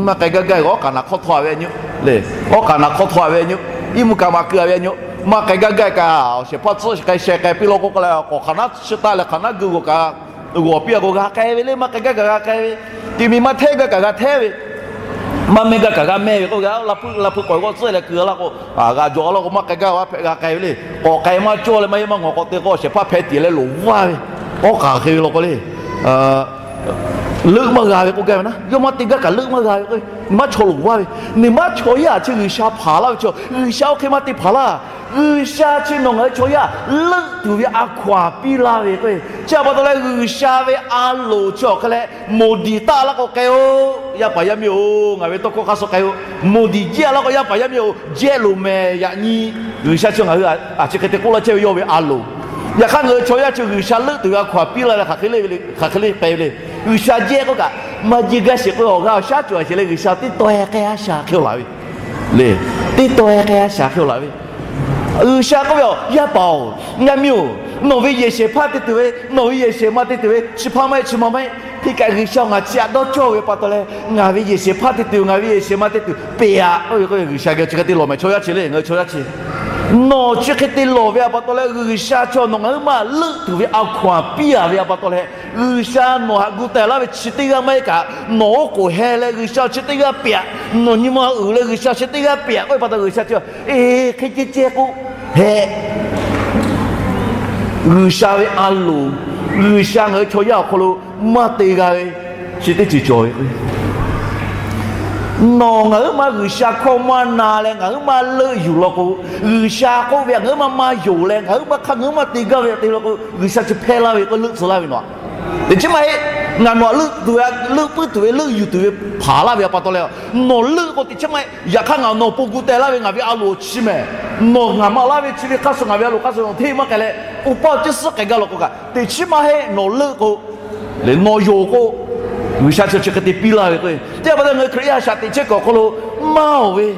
Maˇ k'ai gaˇ gaˇ k'o, awˉ k'aꞈ naˬ hk'awˇ htaw a ve a nyi le. Awˉ k'aꞈ naˬ hk'awˇ htaw a ve a nyi. Iˉ mvuhˇ kaꞈ maꞈ keu a ve a nyi. Maˇ k'ai gaˇ gaˇ kaꞈ awˬ shehˍ hpaˇ tcuhˉ k'ai sheh k'ai piˇ law k'o k'o leh, k'awꞈ hk'aˬ naˆ chi taˆ leh hk'aˬ naˆ geu g'awˬ kaꞈ g'awˬ piˇ a k'o g'a k'ai ve le. Maˇ k'ai gaˇ kaꞈ g'a k'ai ve. Ti mi maˇ htehˇ gaˇ kaꞈ g'a htehˇ ve. Maˇ mehˇ gaˇ kaꞈ g'a mehˇ ve k'o, g'a la hpu la hpu k'awꞈ g'awˇ tcuhˉ leh keu a laˇ k'o, g'a jawˬ a laˇ k'o, maˇ k'ai gaˇ g'a hpehꞈ g'a k'ai ve le. K'awꞈ k'ai maˇ cawˇ leh maˇ heˆ maˇ ngawˬ k'awꞈ te k'o, shehˍ hpaˇ hpeh tiꞈ leh loˍ vaˇ ve, awˉ k'aꞈ hk'e ve law k'o le. Leuˆ maˇ g'a ve k'oˆ gaˇ ve naˉ, yawˇ maˇ te gaˇ kaꞈ leuˆ maˇ g'a ve k'o, maˇ chaw loˍ vaˇ ve. Ni maˇ chaw yaˇ chi G'uiˬsha hpanˍ laˇ ve chaw, G'uiˬsha oˇ hk'e maˇ te hpanˍ laˇ. G'uiˬsha chi nawˬ ngaˬ hui chaw yaˇ leuˆ tuˬ ve a hkaw-anˬ piˇ laˇ ve k'o, chi pa taw leh G'uiˬsha ve a loˍ chi awˬ hk'e leh moˍ diˍ taˆ laˇ k'o k'ai-o. Yaˇ paˍ yaˇ miˇ-oˬ, ngaˬ ve tawˇ hkawˇ hk'aˇ suh k'ai-o. Moˍ diˍ jehˇ laˇ k'o yaˇ paˍ yaˇ miˇ-oˬ, jehˇ loˍ mehˍ. Yaꞈ nyi G'uiˬsha chi ngaˬ hui a chi hk'e te k'oˆ laˇ chehˇ ve yawˇ ve a loˍ. Yaꞈ hk'aˇ ngaˬ hui chaw yaˇ chi G'uiˬsha leuˆ tuˬ ve a hkawˇ htaꞈ piˇ laˇ leh hk'aˬ hk'e le, hk'aˬ hk'e le k'ai ve le. G'uiˬsha jehˇ k'oˆ kaꞈ, maˇ jiˇ gaˇ sheˍ k'o awˬ g'aˇ awˬ shaˉ cawˬ a sheˍ leh G'uiˬsha teˇ taw e k'ai a shaˍ hk'e laˬ ve le. Teˇ taw e k'ai a shaˍ hk'e laˬ ve. G'uiˬsha k'oˆ ve, Yaˇ paˍ-oˬ, yaˇ miˇ-oˬ, nawˬ ve yehˬ shehˍ hpaˇ te tuˬ ve, nawˬ ve yehˬ shehˍ ma te tuˬ ve, chi hpaˇ maˇ heˆ, chi ma maˇ heˆ. Hk'e kaꞈ G'uiˬsha ngaˬ chi htaꞈ dawˇ cawˇ ve pa taw leh, ngaˬ ve yehˬ shehˍ hpaˇ te tuˬ, ngaˬ ve yehˬ shehˍ ma te tuˬ peꞈ-aꞈ k'oˆ ve k'o, G'uiˬsha geh chi hk'e te lawˬ mehˍ chaw yaˇ chi le, ngaˬ hui chaw yaˇ chi. Nawˬ chi hk'e te lawˬ ve a pa taw leh G'uiˬsha chaw nawˬ ngaˬ huiˉ maˇ leuˆ tuˬ ve a hkaw-anˬ piˇ-a ve a pa taw leh, G'uiˬsha nawˬ htaꞈ gu teh laˇ ve chi teˇ g'aˇ maˇ heˆ kaꞈ, nawˬ oˉ k'oˍ heh leh G'uiˬsha chi teˇ g'aˇ peꞈ-aꞈ, nawˬ nyi ma uiˍ leh G'uiˬsha chi teˇ g'aˇ peꞈ-aꞈ k'oˆ ve pa taw G'uiˬsha chi, eˬ, hk'e ceh ceh k'o, heh, G'uiˬsha ve a loˍ, G'uiˬsha ngaˬ hui chaw yaˇ awˬ hk'aw lo maˇ te g'a ve chi teˇ ceuˬ cawˬ ve k'o, nawˬ ngaˬ huiˉ maˇ G'uiˬsha hkawˇ maˇ na leh ngaˬ huiˉ maˇ leuˆ yuˬ law k'o, G'uiˬsha k'oˆ ve htaꞈ ngaˬ huiˉ maˇ maˇ yonˍ leh ngaˬ huiˉ maˇ hk'aˇ ngaˬ huiˉ maˇ te gaˇ ve htaꞈ te law k'o, G'uiˬsha chi hpehˇ laˇ ve k'o leuˆ tcuh laˇ ve nawˬ-aꞈ. Teꞈ chiˉ maˇ heˆ. Ngaˬ nawˬ-aꞈ leuˆ tuˬ ve, leuˆ puiˉ tuˬ ve, leuˆ yuˬ tuˬ ve hpanˍ laˇ ve a pa taw leh, nawˬ leuˆ k'o teꞈ chiˉ maˇ heˆ. Yaꞈ hk'aˇ ngaˬ nawˬ pon gu teh laˇ ve ngaˬ ve a loˍ chi mehˍ. Nawˬ ngaˬ maˇ laˇ ve chi ve hk'aˇ suh ngaˬ ve a loˍ hk'aˇ suh nawˬ hteˇ maˇ k'ai leh, uˉ paˇ awˬ ciˉ suhˉ k'ai gaˇ law k'o kaꞈ, teꞈ chiˉ maˇ heˆ. Nawˬ leuˆ k'o, le, nawˬ yonˍ k'o, G'uiˬsha chi chi hk'e te piˇ laˇ ve k'o, chi a pa taw ngaˬ hui Hkriꞈ yaˇ a shaꞈ teꞈ chehˇ kuiˬ awˬ hk'aw lo maˇ-oˬ ve,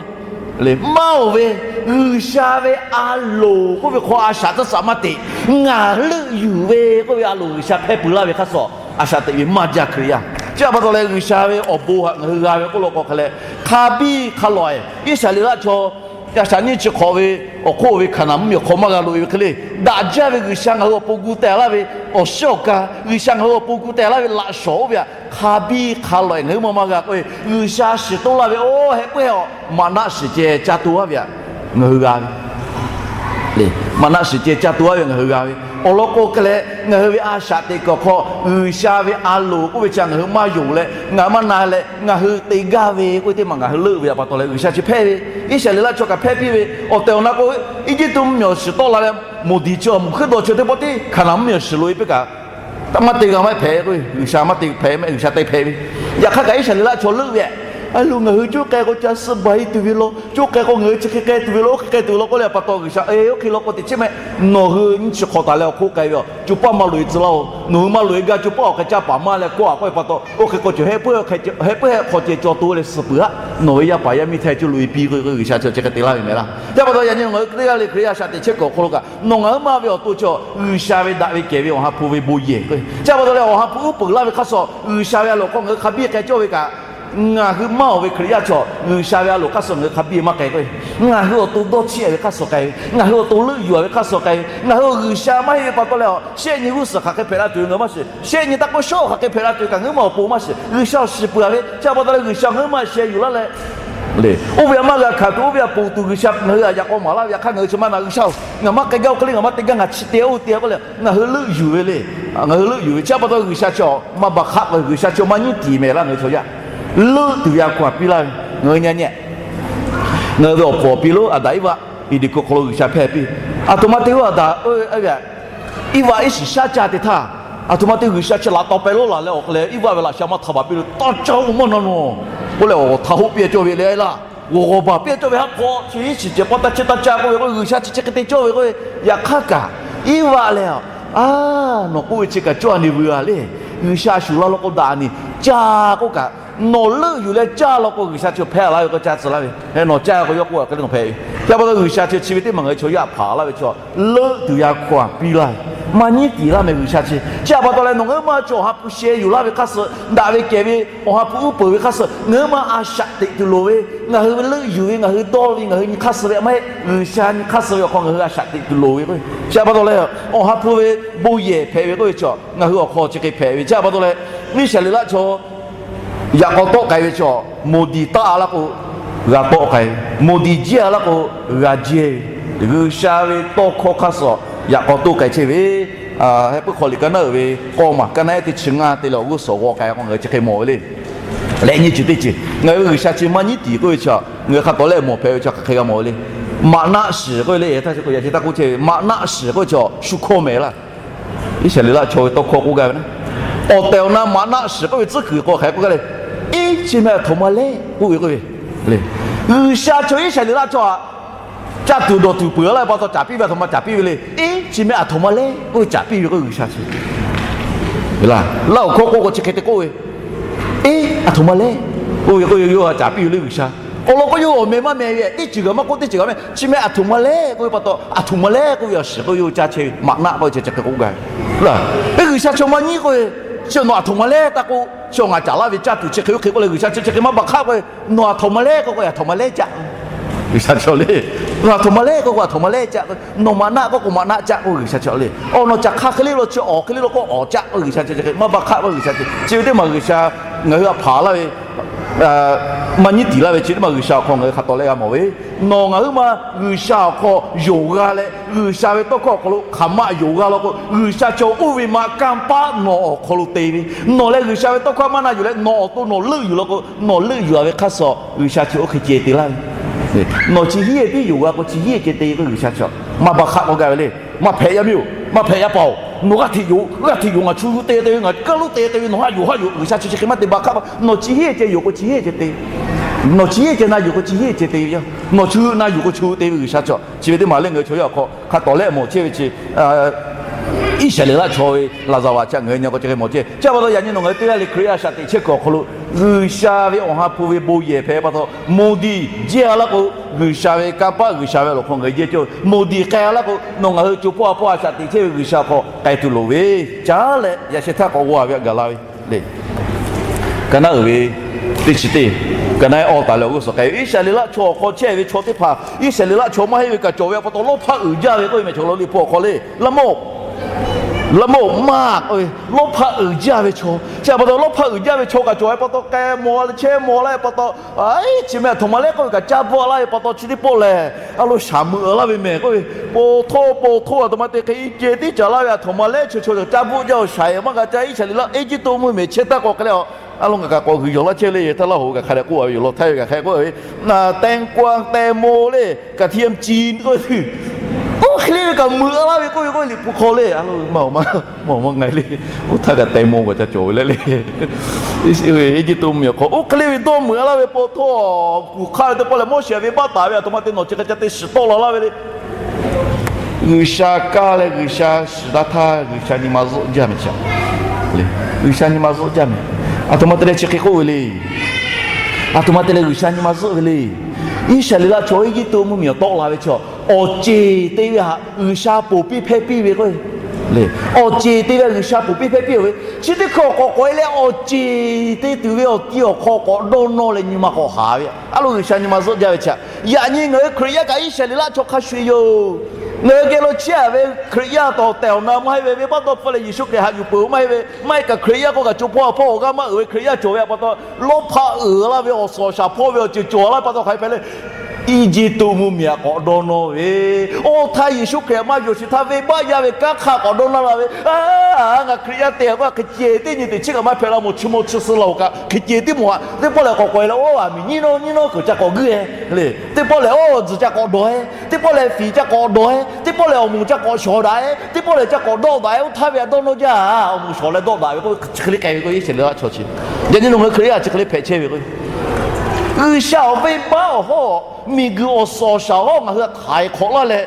le, maˇ-oˬ ve, G'uiˬsha ve a loˍ k'oˆ ve hk'aw a shaꞈ teˇ saꞈ maˇ teꞈ. Ngaˬ leuˆ yuˬ ve k'oˆ ve a loˍ G'uiˬsha hpehˇ peuˬ laˇ ve hk'aˇ suh a shaꞈ teꞈ ve maˇ jaˇ Hkriꞈ yaˇ. Chi a pa taw leh G'uiˬsha ve awˬ bon htaꞈ ngaˬ hui g'a ve k'oˆ law k'o hk'e leh, hk'a biˇ hk'a lawꞈ-e Iˉsaˍreˍlaˆ chaw a shaꞈ nyiˇ chi hk'awꞈ ve awˬ hk'oˆ ve Hkaˍnanˍ mvuhˇmiˬ awˬ hk'aw maˇ g'a loꞈ-e ve hk'e le, daꞈ jaˇ ve G'uiˬsha ngaˬ hui awˬ pon gu teh laˇ ve awˬ shiˉ awˬ ka, G'uiˬsha ngaˬ hui awˬ pon gu teh laˇ ve laꞈ shawˍ oˇ ve htaꞈ hk'a biˇ hk'a lawꞈ-e ngaˬ hui maˇ maˇ g'a k'oˆ ve, G'uiˬsha shiˍ toˇ laˇ ve oˇ heh puiˉ heh awˬ maꞈ naˆ shiˍ ceh caˇ to-aˉ ve htaꞈ ngaˬ hui g'a ve, le, maꞈ naˆ shiˍ ceh caˇ to-aˉ ve ngaˬ hui g'a ve. Awˬ lawn k'o hk'e leh ngaˬ hui ve a shaꞈ teꞈ kuiˬ awˬ hk'aw G'uiˬsha ve a loˍ k'oˆ ve chi ngaˬ hui maˇ yonˍ leh ngaˬ hui maˇ na leh ngaˬ hui te gaˇ ve k'oˆ ve teˇ maˬ ngaˬ hui leuˆ ve a pa taw leh G'uiˬsha chi hpehˇ ve. Iˉsaˍreˍlaˆ chaw kaꞈ hpehˇ piˇ ve awˬ tehˬ awˬ na k'o, Eˇjiˇtuꞈ mvuhˇmiˬ awˬ shiˍ tawˆ la leh, moˍ diˍ chi awˬ moˍ hkuiˉ dawˬ chi teˇ pawˆ tiˉ Hkaˍnanˍ mvuhˇmiˬ awˬ shiˍ loꞈ-e piˇ kaꞈ, maˇ te g'a maˇ hpehꞈ k'o, G'uiˬsha maˇ te hpehꞈ mehˆ, G'uiˬsha te hpehꞈ ve. Yaꞈ hk'aˇ kaꞈ Iˉsaˍreˍlaˆ chaw leuˆ ve, a loˍ ngaˬ hui coˇ k'ai k'o ca suh baˬ-e tuˬ ve law, coˇ k'ai k'o ngaˬ hui chi hk'e k'ai tuˬ ve law, oˇ hk'e k'ai tuˬ ve law k'oˆ leh a pa taw G'uiˬsha, e, oˇ hk'e law k'o teꞈ chiˉ mehˆ, nawˬ hui nyiˇ chi hk'awꞈ taˍ leh awˬ hk'oˆ k'ai ve yoˬ. Co paˇ maˇ loꞈ-e tcuh laˇ-oˬ. Nawˬ hui maˇ loꞈ-e gaˇ co paˇ awˬ hk'e caˇ paˍ maˇ leh kawˆ-a k'oˆ ve pa taw, oˇ hk'e k'o cawˬ heh puiˉ heh hk'aw ceh caw to leh suh peuˬ-aꞈ. Nawˬ ve yaˇ paˍ yaˇ miˇ htaˇ co loꞈ-e piˇ k'o, G'uiˬsha chi chi hk'e te laˇ ve mehˍ laˇ. Chi a pa taw yaꞈ nyi ngaˬ hui teˇ g'aˇ le Hkriꞈ yaˇ a shaꞈ teꞈ chehˇ kuiˬ awˬ hk'aw lo kaꞈ nawˬ ngaˬ huiˉ maˇ ve awˬ to chi G'uiˬsha ve daꞈ ve kehˬ ve awˬ ha hpu ve bon yehˬ k'o, chi a pa taw leh awˬ ha hpu uˉ peunˍ laˇ ve hk'aˇ suh G'uiˬsha ve a loˍ hk'aw ngaˬ hui hk'a biˇ k'ai cawˇ ve kaꞈ, ngaˬ hui maˇ-oˬ ve Hkriꞈ yaˇ chaw G'uiˬsha ve a loˍ hk'aˇ suh ngaˬ hui hk'a biˇ maˇ k'ai k'o, ngaˬ hui awˬ to dawˇ chiˇ-a ve hk'aˇ suh k'ai ve, ngaˬ hui awˬ to leuˆ yuˬ-a ve hk'aˇ suh k'ai ve, ngaˬ hui G'uiˬsha maˇ heˆ ve pa taw leh, shehˆ nyi g'uˇ suhˍ hk'aˬ hk'e hpehꞈ la tuˬ ve ngaˬ hui maˇ shiˍ. Shehˆ nyi taˇ k'oˆ shawˉ hk'aˬ hk'e hpehꞈ la tuˬ ve kaꞈ ngaˬ hui maˇ awˬ pon maˇ shiˍ. G'uiˬsha awˬ shiˍ peuˬ-a ve chi a pa taw leh G'uiˬsha ngaˬ hui maˇ sheh yuˬ laˇ leh, le, oˇ ve htaꞈ maˇ g'a hkanˍ tuˬ, oˇ ve htaꞈ ponˬ tuˬ G'uiˬsha ngaˬ hui htaꞈ yaꞈ k'aw maˍ laˇ ve. Yaꞈ hk'aˇ ngaˬ hui chi maˇ na, G'uiˬsha-oˬ, ngaˬ maˇ k'ai gaˇ oˇ hk'e le, ngaˬ maˇ te gaˇ, ngaˬ chi te oˇ te k'oˆ leh ngaˬ hui leuˆ yuˬ ve le. Ngaˬ hui leuˆ yuˬ ve chi a pa taw G'uiˬsha chi maˇ baˬ hk'aˆ k'o, G'uiˬsha chi maˇ nyiˉ tiˍ mehˍ laˇ ngaˬ hui chaw yaˇ. Leuˆ tuˬ ve a hkaw-anˬ piˇ laˇ ve ngaˬ hui nyi nyi. Ngaˬ hui ve awˬ pfuhˍ awˬ pi lo Aˍdanˍ Iˉvaˆ Eˍdenˍ hkuˇ hk'aw lo G'uiˬsha hpehˇ piˇ. Aˬ htoꞈ ma te oˇ Aˍdanˍ, Iˉvaˆ iˉ shiˍ shaˉ caˇ te htaˇ, aˬ htoꞈ ma te G'uiˬsha chi laꞈ taw peh lawˉ laˬ leh awˬ hk'aw leh Iˉvaˆ ve laꞈ sha maˇ htaꞈ baˬ piˇ lo, taˇ caˇ-oˬ maˇ na nawˬ k'oˆ leh awˬ htaꞈ hoˆ piˇ cawˇ ve le laˇ. G'awˬ g'awˬ baˬ piˇ cawˇ ve haˉ hk'aw chi iˉ shiˍ cehˬ k'awˇ taˇ chiˇ taˇ caˇ k'oˆ ve k'o, G'uiˬsha chi chi hk'e te cawˇ ve k'oˆ ve. Yaꞈ hk'aˇ kaꞈ Iˉvaˆ leh, a, nawˬ k'oˆ ve chi kaꞈ cawˇ a nyi vuiˬ-a le. G'uiˬsha a shuˍ laˇ law k'o daꞈ a nyi caˇ k'oˆ kaꞈ, nawˬ leuˆ yuˬ leh caˇ law k'o G'uiˬsha chi hpehˇ laˇ ve k'o caˇ tcuh laˇ ve. Nawˬ caˇ k'o yawˇ k'oˆ a hk'e le nawˬ hpehꞈ ve. Chi a pa taw G'uiˬsha chi chi ve teˇ maˬ ngaˬ hui chaw yaˇ hpanˍ laˇ ve chi leuˆ tuˬ ve a hkaw-anˬ piˇ laˇ ve, maˇ nyiˉ tiˍ laˇ mehˍ G'uiˬsha chi. Chi a pa taw leh nawˬ ngaˬ hui maˇ chaw awˬ ha hpu sheh yuˬ laˇ ve hk'aˇ suh, daꞈ ve kehˬ ve awˬ ha hpu uˉ peunˍ ve hk'aˇ suh ngaˬ hui maˇ a shaꞈ teꞈ tuˬ loˍ ve, ngaˬ hui ve leuˆ yuˬ ve, ngaˬ hui dawˇ ve, ngaˬ hui nyi hk'aˇ suh ve maˇ heˆ. G'uiˬsha nyi hk'aˇ suh ve awˬ hk'aw ngaˬ hui a shaꞈ teꞈ tuˬ loˍ ve k'o, chi a pa taw leh awˬ ha hpu ve bon yehˬ hpehꞈ ve k'oˆ ve chi ngaˬ hui awˬ hk'aw chi hk'e hpehꞈ ve. Chi a pa taw leh Iˉsaˍreˍlaˆ chaw yaꞈ k'aw tawˆ k'ai ve chaw, moˍ diˍ taˆ-a laˇ k'o g'a tawˆ k'ai ve, moˍ diˍ jiˇ-a laˇ k'o g'a jiˇ ve, G'uiˬsha ve tawˇ hkawˇ hk'aˇ suh yaꞈ k'aw toˇ k'ai chehˇ ve. Heh puiˉ hk'aw liꞈ ka naˉ uiˍ ve k'aw maˬ ka naˉ ehˉ teˇ chi ngaˇ te leh awˬ g'uˇ suhˍ g'aw k'ai k'o ngaˬ hui chi hk'e mawˬ ve le. Leh nyi ceuˬ teˇ ceuˬ ngaˬ hui ve G'uiˬsha chi maˇ nyiˉ tiˍ k'oˆ ve chi ngaˬ hui hk'a tawˍ leh mawˬ hpehꞈ ve chi hk'aˬ hk'e g'a mawˬ ve le. Maꞈ naˆ shiˍ k'oˆ ve le, yaꞈ htaˇ chi k'o yaꞈ chi taˇ k'oˆ chehˇ ve maꞈ naˆ shiˍ k'oˆ ve chi shu hkawˇ mehˍ laˇ. Iˉsaˍreˍlaˆ chaw ve tawˇ hkawˇ k'oˆ gaˇ ve na, awˬ tehˬ awˬ na maꞈ naˆ shiˍ k'oˆ ve tcuhˉ kuiˬ k'o hk'aˬ hk'e k'oˆ gaˇ le. Iˉ chi mehˍ aˬ htoꞈ ma le k'oˆ ve k'oˆ ve le. G'uiˬsha chaw Iˉsaˍreˍlaˆ chaw htaꞈ caˇ tuˬ dawˬ tuˬ peuˬ laˇ ve pa taw caˍ piˇ ve aˬ htoꞈ ma caˍ piˇ ve le. Iˉ Chi meh aˬ htoꞈ ma leh k'oˆ ve caˍ piˇ ve k'oˆ G'uiˬsha chi. Laˇ, laˇ awˬ hkawˇ k'oˆ k'o chi hk'e te k'oˆ ve, Eˇ, aˬ htoꞈ ma leh k'oˆ ve k'oˆ ve yawˇ htaꞈ caˍ piˇ ve le G'uiˬsha. Awˬ lawn k'o yawˇ awˬ meh maˇ meh ve, teˇ ceuˬ kaꞈ maˇ k'oˆ, teˇ ceuˬ kaꞈ meh. Chi meh aˬ htoꞈ ma leh k'oˆ ve pa taw, aˬ htoꞈ ma leh k'oˆ ve awˬ shiˍ k'oˆ yawˇ caˇ chehˇ ve maꞈ naˆ k'oˆ ve chi hk'e k'oˆ gaˇ ve. Laˇ, G'uiˬsha chaw maˇ nyi k'oˆ ve, chi nawˬ aˬ htoꞈ ma leh taˇ k'oˆ, chi ngaˬ caˍ laˇ ve caˇ tuˬ chi hk'e oˇ hk'e k'oˆ leh G'uiˬsha chi chi hk'e maˇ baˬ hk'aˆ k'oˆ ve, nawˬ aˬ htoꞈ ma leh k'oˆ k'o aˬ htoꞈ ma leh caˇ. G'uiˬsha chaw le, nawˬ aˬ htoꞈ ma leh k'oˆ k'o aˬ htoꞈ ma leh caˇ k'o, nawˬ maꞈ naˆ k'oˆ k'o maꞈ naˆ caˇ k'oˆ G'uiˬsha chaw le. Awˬ nawˬ caˍ hk'a hk'e le lo chi awˬ hk'e le lo k'o awˬ caˇ k'oˆ G'uiˬsha chi chi hk'e maˇ baˬ hk'aˆ k'oˆ G'uiˬsha chi. Chi ve teˇ maˬ G'uiˬsha ngaˬ hui htaꞈ hpanˍ laˇ ve, maˇ nyiˉ tiˍ laˇ ve chi teˇ maˬ G'uiˬsha awˬ hk'aw ngaˬ hui hk'a tawˍ leh g'a mawˬ ve, nawˬ ngaˬ huiˉ ma G'uiˬsha awˬ hk'aw yonˍ g'a leh G'uiˬsha ve tawˇ hkawˇ awˬ hk'aw lo hk'aˬ ma yonˍ g'a law k'o, G'uiˬsha chaw oˇ ve maꞈ kanˇ paˆ nawˬ awˬ hk'aw lo te ve. Nawˬ leh G'uiˬsha ve tawˇ hkawˇ maˇ na yuˬ leh nawˬ awˬ to nawˬ leuˆ yuˬ law k'o, nawˬ leuˆ yuˬ a ve hk'aˇ suh G'uiˬsha chi oˇ hk'e ceh te laˇ ve. Nawˬ chi hiˉ e tiˉ yonˍ g'a k'o chi hiˉ e ceh te ve k'o G'uiˬsha chaw maˇ baˬ hk'aˆ k'oˆ gaˇ ve le. Maˇ hpehꞈ yaˇ miˇ oˬ, maˇ hpehꞈ yaˇ paˍ oˬ, nawˬ g'aˇ hteꞈ yonˍ, g'aˇ hteꞈ yonˍ, ngaˬ chu hu te te ve, ngaˬ kaˇ lonˉ te te ve, nawˬ haˆ yonˍ haˆ yonˍ, G'uiˬsha chi chi hk'e maˇ te baˬ hk'aˆ k'o, nawˬ chi hiˉ e ceh yonˍ k'o chi hiˉ e ceh te, nawˬ chi hiˉ e ceh na yuˬ k'o chi hiˉ e ceh te ve yoˬ. Nawˬ chu hu na yuˬ k'o chu hu te ve G'uiˬsha chaw. Chi ve teˇ maˬ leh ngaˬ hui chaw yaˇ awˬ hk'aw hk'a tawˍ leh mawˬ chehˇ ve chi, Iˉsaˍreˍlaˆ chaw ve laˍzaˍvaˍ chi ngaˬ hui nyi k'o chi hk'e mawˬ chehˇ. Chi pa taw yaꞈ nyi nawˬ ngaˬ hui teˇ g'aˇ le Hkriꞈ yaˇ shaꞈ teꞈ chehˇ kuiˬ awˬ hk'aw lo G'uiˬsha ve awˬ ha hpu ve bon yehˬ hpehꞈ pa taw, moˍ diˍ jehˇ a laˇ k'o, G'uiˬsha ve kanˇ paˆ G'uiˬsha ve awˬ lawn hk'aw ngaˬ hui jehˇ cawˇ ve moˍ diˍ k'ai a laˇ k'o, nawˬ ngaˬ hui co hpawˇ ha hpawˇ a shaꞈ teꞈ chehˇ ve G'uiˬsha hk'aw k'ai tuˬ loˍ ve, caˉ leh yaꞈ sheh htaˇ k'awꞈ g'aw a ve htaꞈ gaˬ la ve le. Ka naˉ uiˍ ve teˇ chi teˇ, ka naˉ awˇ taˍ leh awˬ g'uˇ suhˍ k'ai ve Iˉsaˍreˍlaˆ chaw awˬ hk'aw chehˇ ve chaw teˇ hpaˍ, Iˉsaˍreˍlaˆ chaw maˇ heˆ ve kaꞈ cawˬ ve a pa taw lawˇ hpaˇ uiˍ jaˇ ve k'oˆ ve mehˬ chaw lo Liꞈ hpu awˬ hk'aw le. Laˇ mawˇ, laˇ mawˇ maˇ k'oˆ ve lawˇ hpaˇ uiˍ jaˇ ve chaw. Chi a pa taw lawˇ hpaˇ uiˍ jaˇ ve chaw kaꞈ cawˬ ve pa taw k'ai mawˬ a leh chehˇ mawˬ laˇ ve pa taw, chi meh aˬ htoꞈ ma lehˉ k'oˆ ve kaꞈ caˇ bvuhˆ laˇ ve pa taw chi teˇ pawˆ lehˬ, a lo shaˍ meuꞈ laˇ ve mehˬ k'oˆ ve, po htawˇ po htawˇ aˬ htoꞈ ma te hk'e ceh tiˉ caˍ laˇ ve aˬ htoꞈ ma lehˉ chi chaw caˇ bvuhˆ jaˇ awˬ shaˍ e maˇ g'a caˇ Iˉsaˍreˍlaˆ Eˇjiˇtuꞈ mvuhˇmiˬ chehˇ taˇ k'awꞈ hk'e leh a, a lo ngaˬ kaꞈ k'awꞈ g'uiˬ yawˬ laˇ chehˇ le. Htaˇ laˇ hoꞈ kaꞈ hk'a dehꞈ k'oˆ a ve yoˬ law htaˇ ve kaꞈ hk'a k'oˆ a ve, teh k'o teh mo le, kaꞈ hti a ci k'oˆ ve tuˬ, oˇ hk'e le ve kaꞈ meuꞈ laˇ ve k'oˆ ve k'oˆ ve Liꞈ hpu hk'aw le. A lo maˇ maˇ maˇ ngaˬ le, oˇ htaˇ kaꞈ teh mo kaꞈ ca cawˬ ve le le. Eˇjiˇtuꞈ mvuhˇmiˬ awˬ hk'aw oˇ hk'e le ve dawˇ meuꞈ laˇ ve pa htawˇ, kuˬ hk'aˇ ve teˇ pawˆ lehˬ Moˉseˍ ve venˇbaˆ taˍ ve aˬ htoꞈ ma te nawˬ chi hk'e ca te shiˍ tawˆ la laˇ ve le. G'uiˬsha kaˇ leh G'uiˬsha shiˍ taˇ htaˇ G'uiˬsha nyi ma zuhˆ jaˇ mehˬ chi. G'uiˬsha nyi ma zuhˆ jaˇ mehˬ. Aˬ htoꞈ ma te leh chi hk'e k'oˆ ve le. Aˬ htoꞈ ma te leh G'uiˬsha nyi ma zuhˆ ve le. Iˉsaˍreˍlaˆ chaw Eˇjiˇtuꞈ mvuhˇmiˬ awˬ tawˆ la ve chi, awˬ ceˬ te ve htaꞈ G'uiˬsha ponˬ piˇ hpehˇ piˇ ve k'o, awˬ ceˬ te ve G'uiˬsha ponˬ piˇ hpehˇ piˇ ve, chi teˇ hkui awˬ k'awꞈ k'awꞈ e leh awˬ ceˬ te tuˬ ve awˬ ti awˬ hk'aw k'awꞈ dawˇ nawˇ leh nyi ma k'awꞈ haˍ ve, a lo G'uiˬsha nyi ma zuhˆ jaˇ ve chi. Yaꞈ nyi ngaˬ hui Hkriꞈ yaˇ kaꞈ Iˉsaˍreˍlaˆ chaw hk'a shuˍ yoˬ. Ngaˬ hui geh lo chehˇ a ve Hkriꞈ yaˇ tawˍ tehˬ awˬ na maˇ heˆ ve, venˇbaˆ dawˇ hpfuhˇ leh Yeˍsuˆ Hkriꞈ haꞈ yuˬ peuˬ maˇ heˆ ve, maˇ heˆ kaꞈ Hkriꞈ yaˇ k'oˆ kaꞈ co hpawˇ ha hpawˇ awˬ g'aˇ maˇ uiˍ ve Hkriꞈ yaˇ cawˬ ve a pa taw, lawˇ hpaˇ uiˍ laˇ ve awˬ suhˍ awˬ shaˍ hpawˇ ve awˬ ceuˬ cawˬ laˇ ve pa taw hk'aˬ hk'e hpehꞈ le. Eˇjiˇtuꞈ mvuhˇmiˬ aꞈ k'awꞈ dawˇ nawˇ ve, oˇ htaˇ Yeˍsuˆ Hkriꞈ maˇ yonˍ sheˍ htaˇ venˇbaˆ yaˇ ve kanˉ hk'aˇ k'awꞈ dawˇ nawˇ la ve, a, ngaˬ Hkriꞈ yaˇ te k'o hk'e ceh teˇ nyi teꞈ chi kaꞈ maˇ hpehꞈ la mawˬ, chi mawˬ chi suh la-oˬ kaꞈ hk'e ceh tiˉ mawˬ a. Teˇ pawˆ lehˬ k'awꞈ k'awꞈ e leh oˇ aˬ miˍ nyiˇ nawˇ nyiˇ nawˇ kuiˬ ca k'awꞈ guiˇ e le. Teˇ pawˆ lehˬ oˇ tzuhˬ ca k'awꞈ dawˬ e, teˇ pawˆ lehˬ fiˍ ca k'awꞈ dawˬ e, teˇ pawˆ lehˬ awˬ moˍ ca k'awꞈ shawˍ daꞈ e, teˇ pawˆ lehˬ ca k'awꞈ dawˆ daꞈ e, oˇ htaˇ ve a dawˇ nawˇ jaˇ, awˬ moˍ shawˍ leh dawˆ daꞈ ve k'o chi hk'e le k'ai ve k'o Iˉsaˍreˍlaˆ chaw chi. Yaꞈ nyi nawˬ ngaˬ hui Hkriꞈ yaˇ chi hk'e le hpehꞈ chehˇ ve k'o, G'uiˬsha awˬ venˇbaˆ awˬ hawˉ, miˬguiˬ awˬ suhˍ awˬ shaˍ hawˉ ngaˬ hui htaꞈ htaiˍ hk'awꞈ laˇ leh,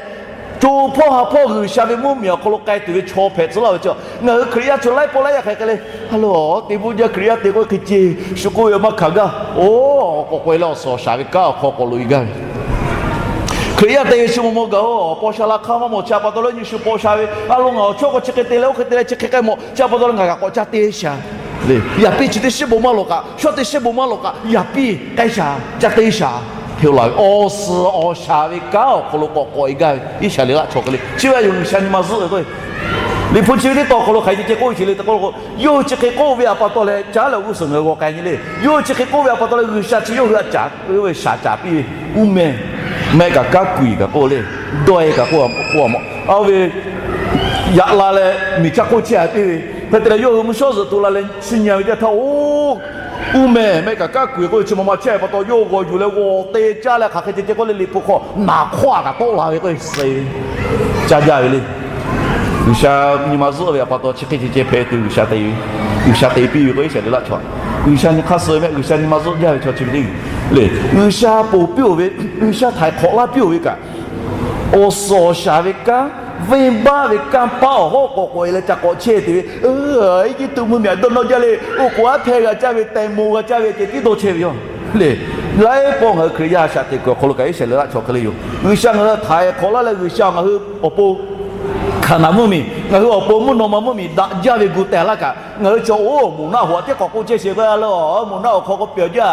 co hpawˇ ha hpawˇ G'uiˬsha ve mvuhˇmiˬ awˬ hk'aw lo k'ai tuˬ ve chaw hpehꞈ tcuh laˇ ve chi, ngaˬ hui Hkriꞈ yaˇ chaw laiˉ pawˆ laiˉ yaˇ hk'aˬ hk'e le, a lo te bvuhˆ jaˇ Hkriꞈ yaˇ te k'o hk'e ceh shu k'oˆ ve maˇ hkanˍ gaˇ. Oˇ, k'awꞈ k'awꞈ e leh awˬ suhˍ awˬ shaˍ ve kanˉ awˬ hk'aw k'awꞈ loꞈ e gaˇ ve Hkriꞈ yaˇ te ve shu mawˬ mawˬ gaˬ-oˬ, paw sha la hk'aˇ maˇ mawˬ chi a pa taw leh nyi shu paw sha ve, a lo ngaˬ awˬ chawˇ k'o chi hk'e te leh oˇ hk'e te leh chi hk'e k'ai mawˬ chi a pa taw leh ngaˬ kaꞈ k'awꞈ ca te shaˍ. Yaꞈ piˇ chi teˇ shiˉ bon maˇ lawꞈ kaꞈ, shawˉ teˇ shiˉ bon maˇ lawꞈ kaꞈ, yaꞈ piˇ k'ai shaˍ, ca te shaˍ. Hk'e la ve awˬ suhˍ awˬ shaˍ ve kanˉ awˬ hk'aw lo k'awꞈ k'awꞈ e gaˇ ve Iˉsaˍreˍlaˆ chaw hk'e le. Chi ve a yoˬ G'uiˬsha nyi ma zuhˆ ve k'o, Liꞈ hpu chi ve teˇ taw awˬ hk'aw lo hk'aˬ hk'e ceh k'oˆ ve chi le te k'oˆ lo k'o, yawˇ hui chi hk'e k'oˆ ve a pa taw leh caˉ leh g'uˇ suhˍ ngaˬ hui g'aw k'ai nyi le. Yawˇ hui chi hk'e k'oˆ ve a pa taw leh G'uiˬsha chi yawˇ hui a caˍ ve shaˍ caˍ piˇ ve, uˇ meh, mehˆ kaꞈ kanˉ kuiˬ kaꞈ k'oˆ le, dawˇ e kaꞈ k'oˆ a maw, a ve yaꞈ la leh miˬ caˇ hk'oˆ chehˇ a piˇ ve, hk'e te leh yawˇ hui mvuhˇ shawˉ zuhꞈ tu la leh chi nyi a ve teˇ htaˇ, oˇ, uˇ meh, mehˆ kaꞈ kanˉ kuiˬ k'oˆ ve chi ma ma chehˇ a pa taw yawˇ hui g'aw yuˬ leh g'aw te caˇ leh hk'aˬ hk'e ceh ceh k'oˆ le Liꞈ hpu hk'aw naˍ hkawˇ a kaꞈ tawˆ la ve k'o, suh e ve, caˇ jaˇ ve le. G'uiˬsha nyi ma zuhˆ ve a pa taw chi hk'e ceh ceh hpehꞈ tuˬ G'uiˬsha te ve, G'uiˬsha te piˇ ve k'o Iˉsaˍreˍlaˆ chaw, G'uiˬsha nyi hk'aˇ suh ve mehˆ G'uiˬsha nyi ma zuhˆ jaˇ ve chaw chi ve le. G'uiˬsha ponˬ piˇ-oˬ ve, G'uiˬsha htaiˍ hk'awꞈ laˇ piˇ-oˬ ve kaꞈ, awˬ suhˍ awˬ shaˍ ve kanˉ venˇbaˆ ve kanˇ paˆ awˬ hawˉ k'awꞈ k'awꞈ e leh ca k'awꞈ chehˇ tuˬ ve, Eˇjiˇtuꞈ mvuhˇmiˬ aꞈ dawˇ nawˇ jaˇ le. Oˇ k'o aˉ hpehˇ g'a caˇ ve, taiˍ moˍ g'a caˇ ve ceh tiˉ dawˇ chehˇ ve yoˬ le. Laiˉ pawˆ ngaˬ hui Hkriꞈ yaˇ shaꞈ teꞈ kuiˬ awˬ hk'aw lo kaꞈ Iˉsaˍreˍlaˆ chaw hk'e le yoˬ. G'uiˬsha ngaˬ hui htaiˍ hk'awꞈ laˇ leh G'uiˬsha ngaˬ hui awˬ pon, Hkaˍnanˍ mvuhˇmiˬ, ngaˬ hui awˬ pon mvuhˇ naw ma mvuhˇmiˬ daꞈ jaˇ ve gu teh laˇ kaꞈ, ngaˬ hui chaw oˇ moˍ naˆ hoꞈ tiˉ k'awꞈ k'oˆ chehˇ sheˍ k'o, a le, moˍ naˆ awˬ hk'aw k'aw pyawˬ jaˇ,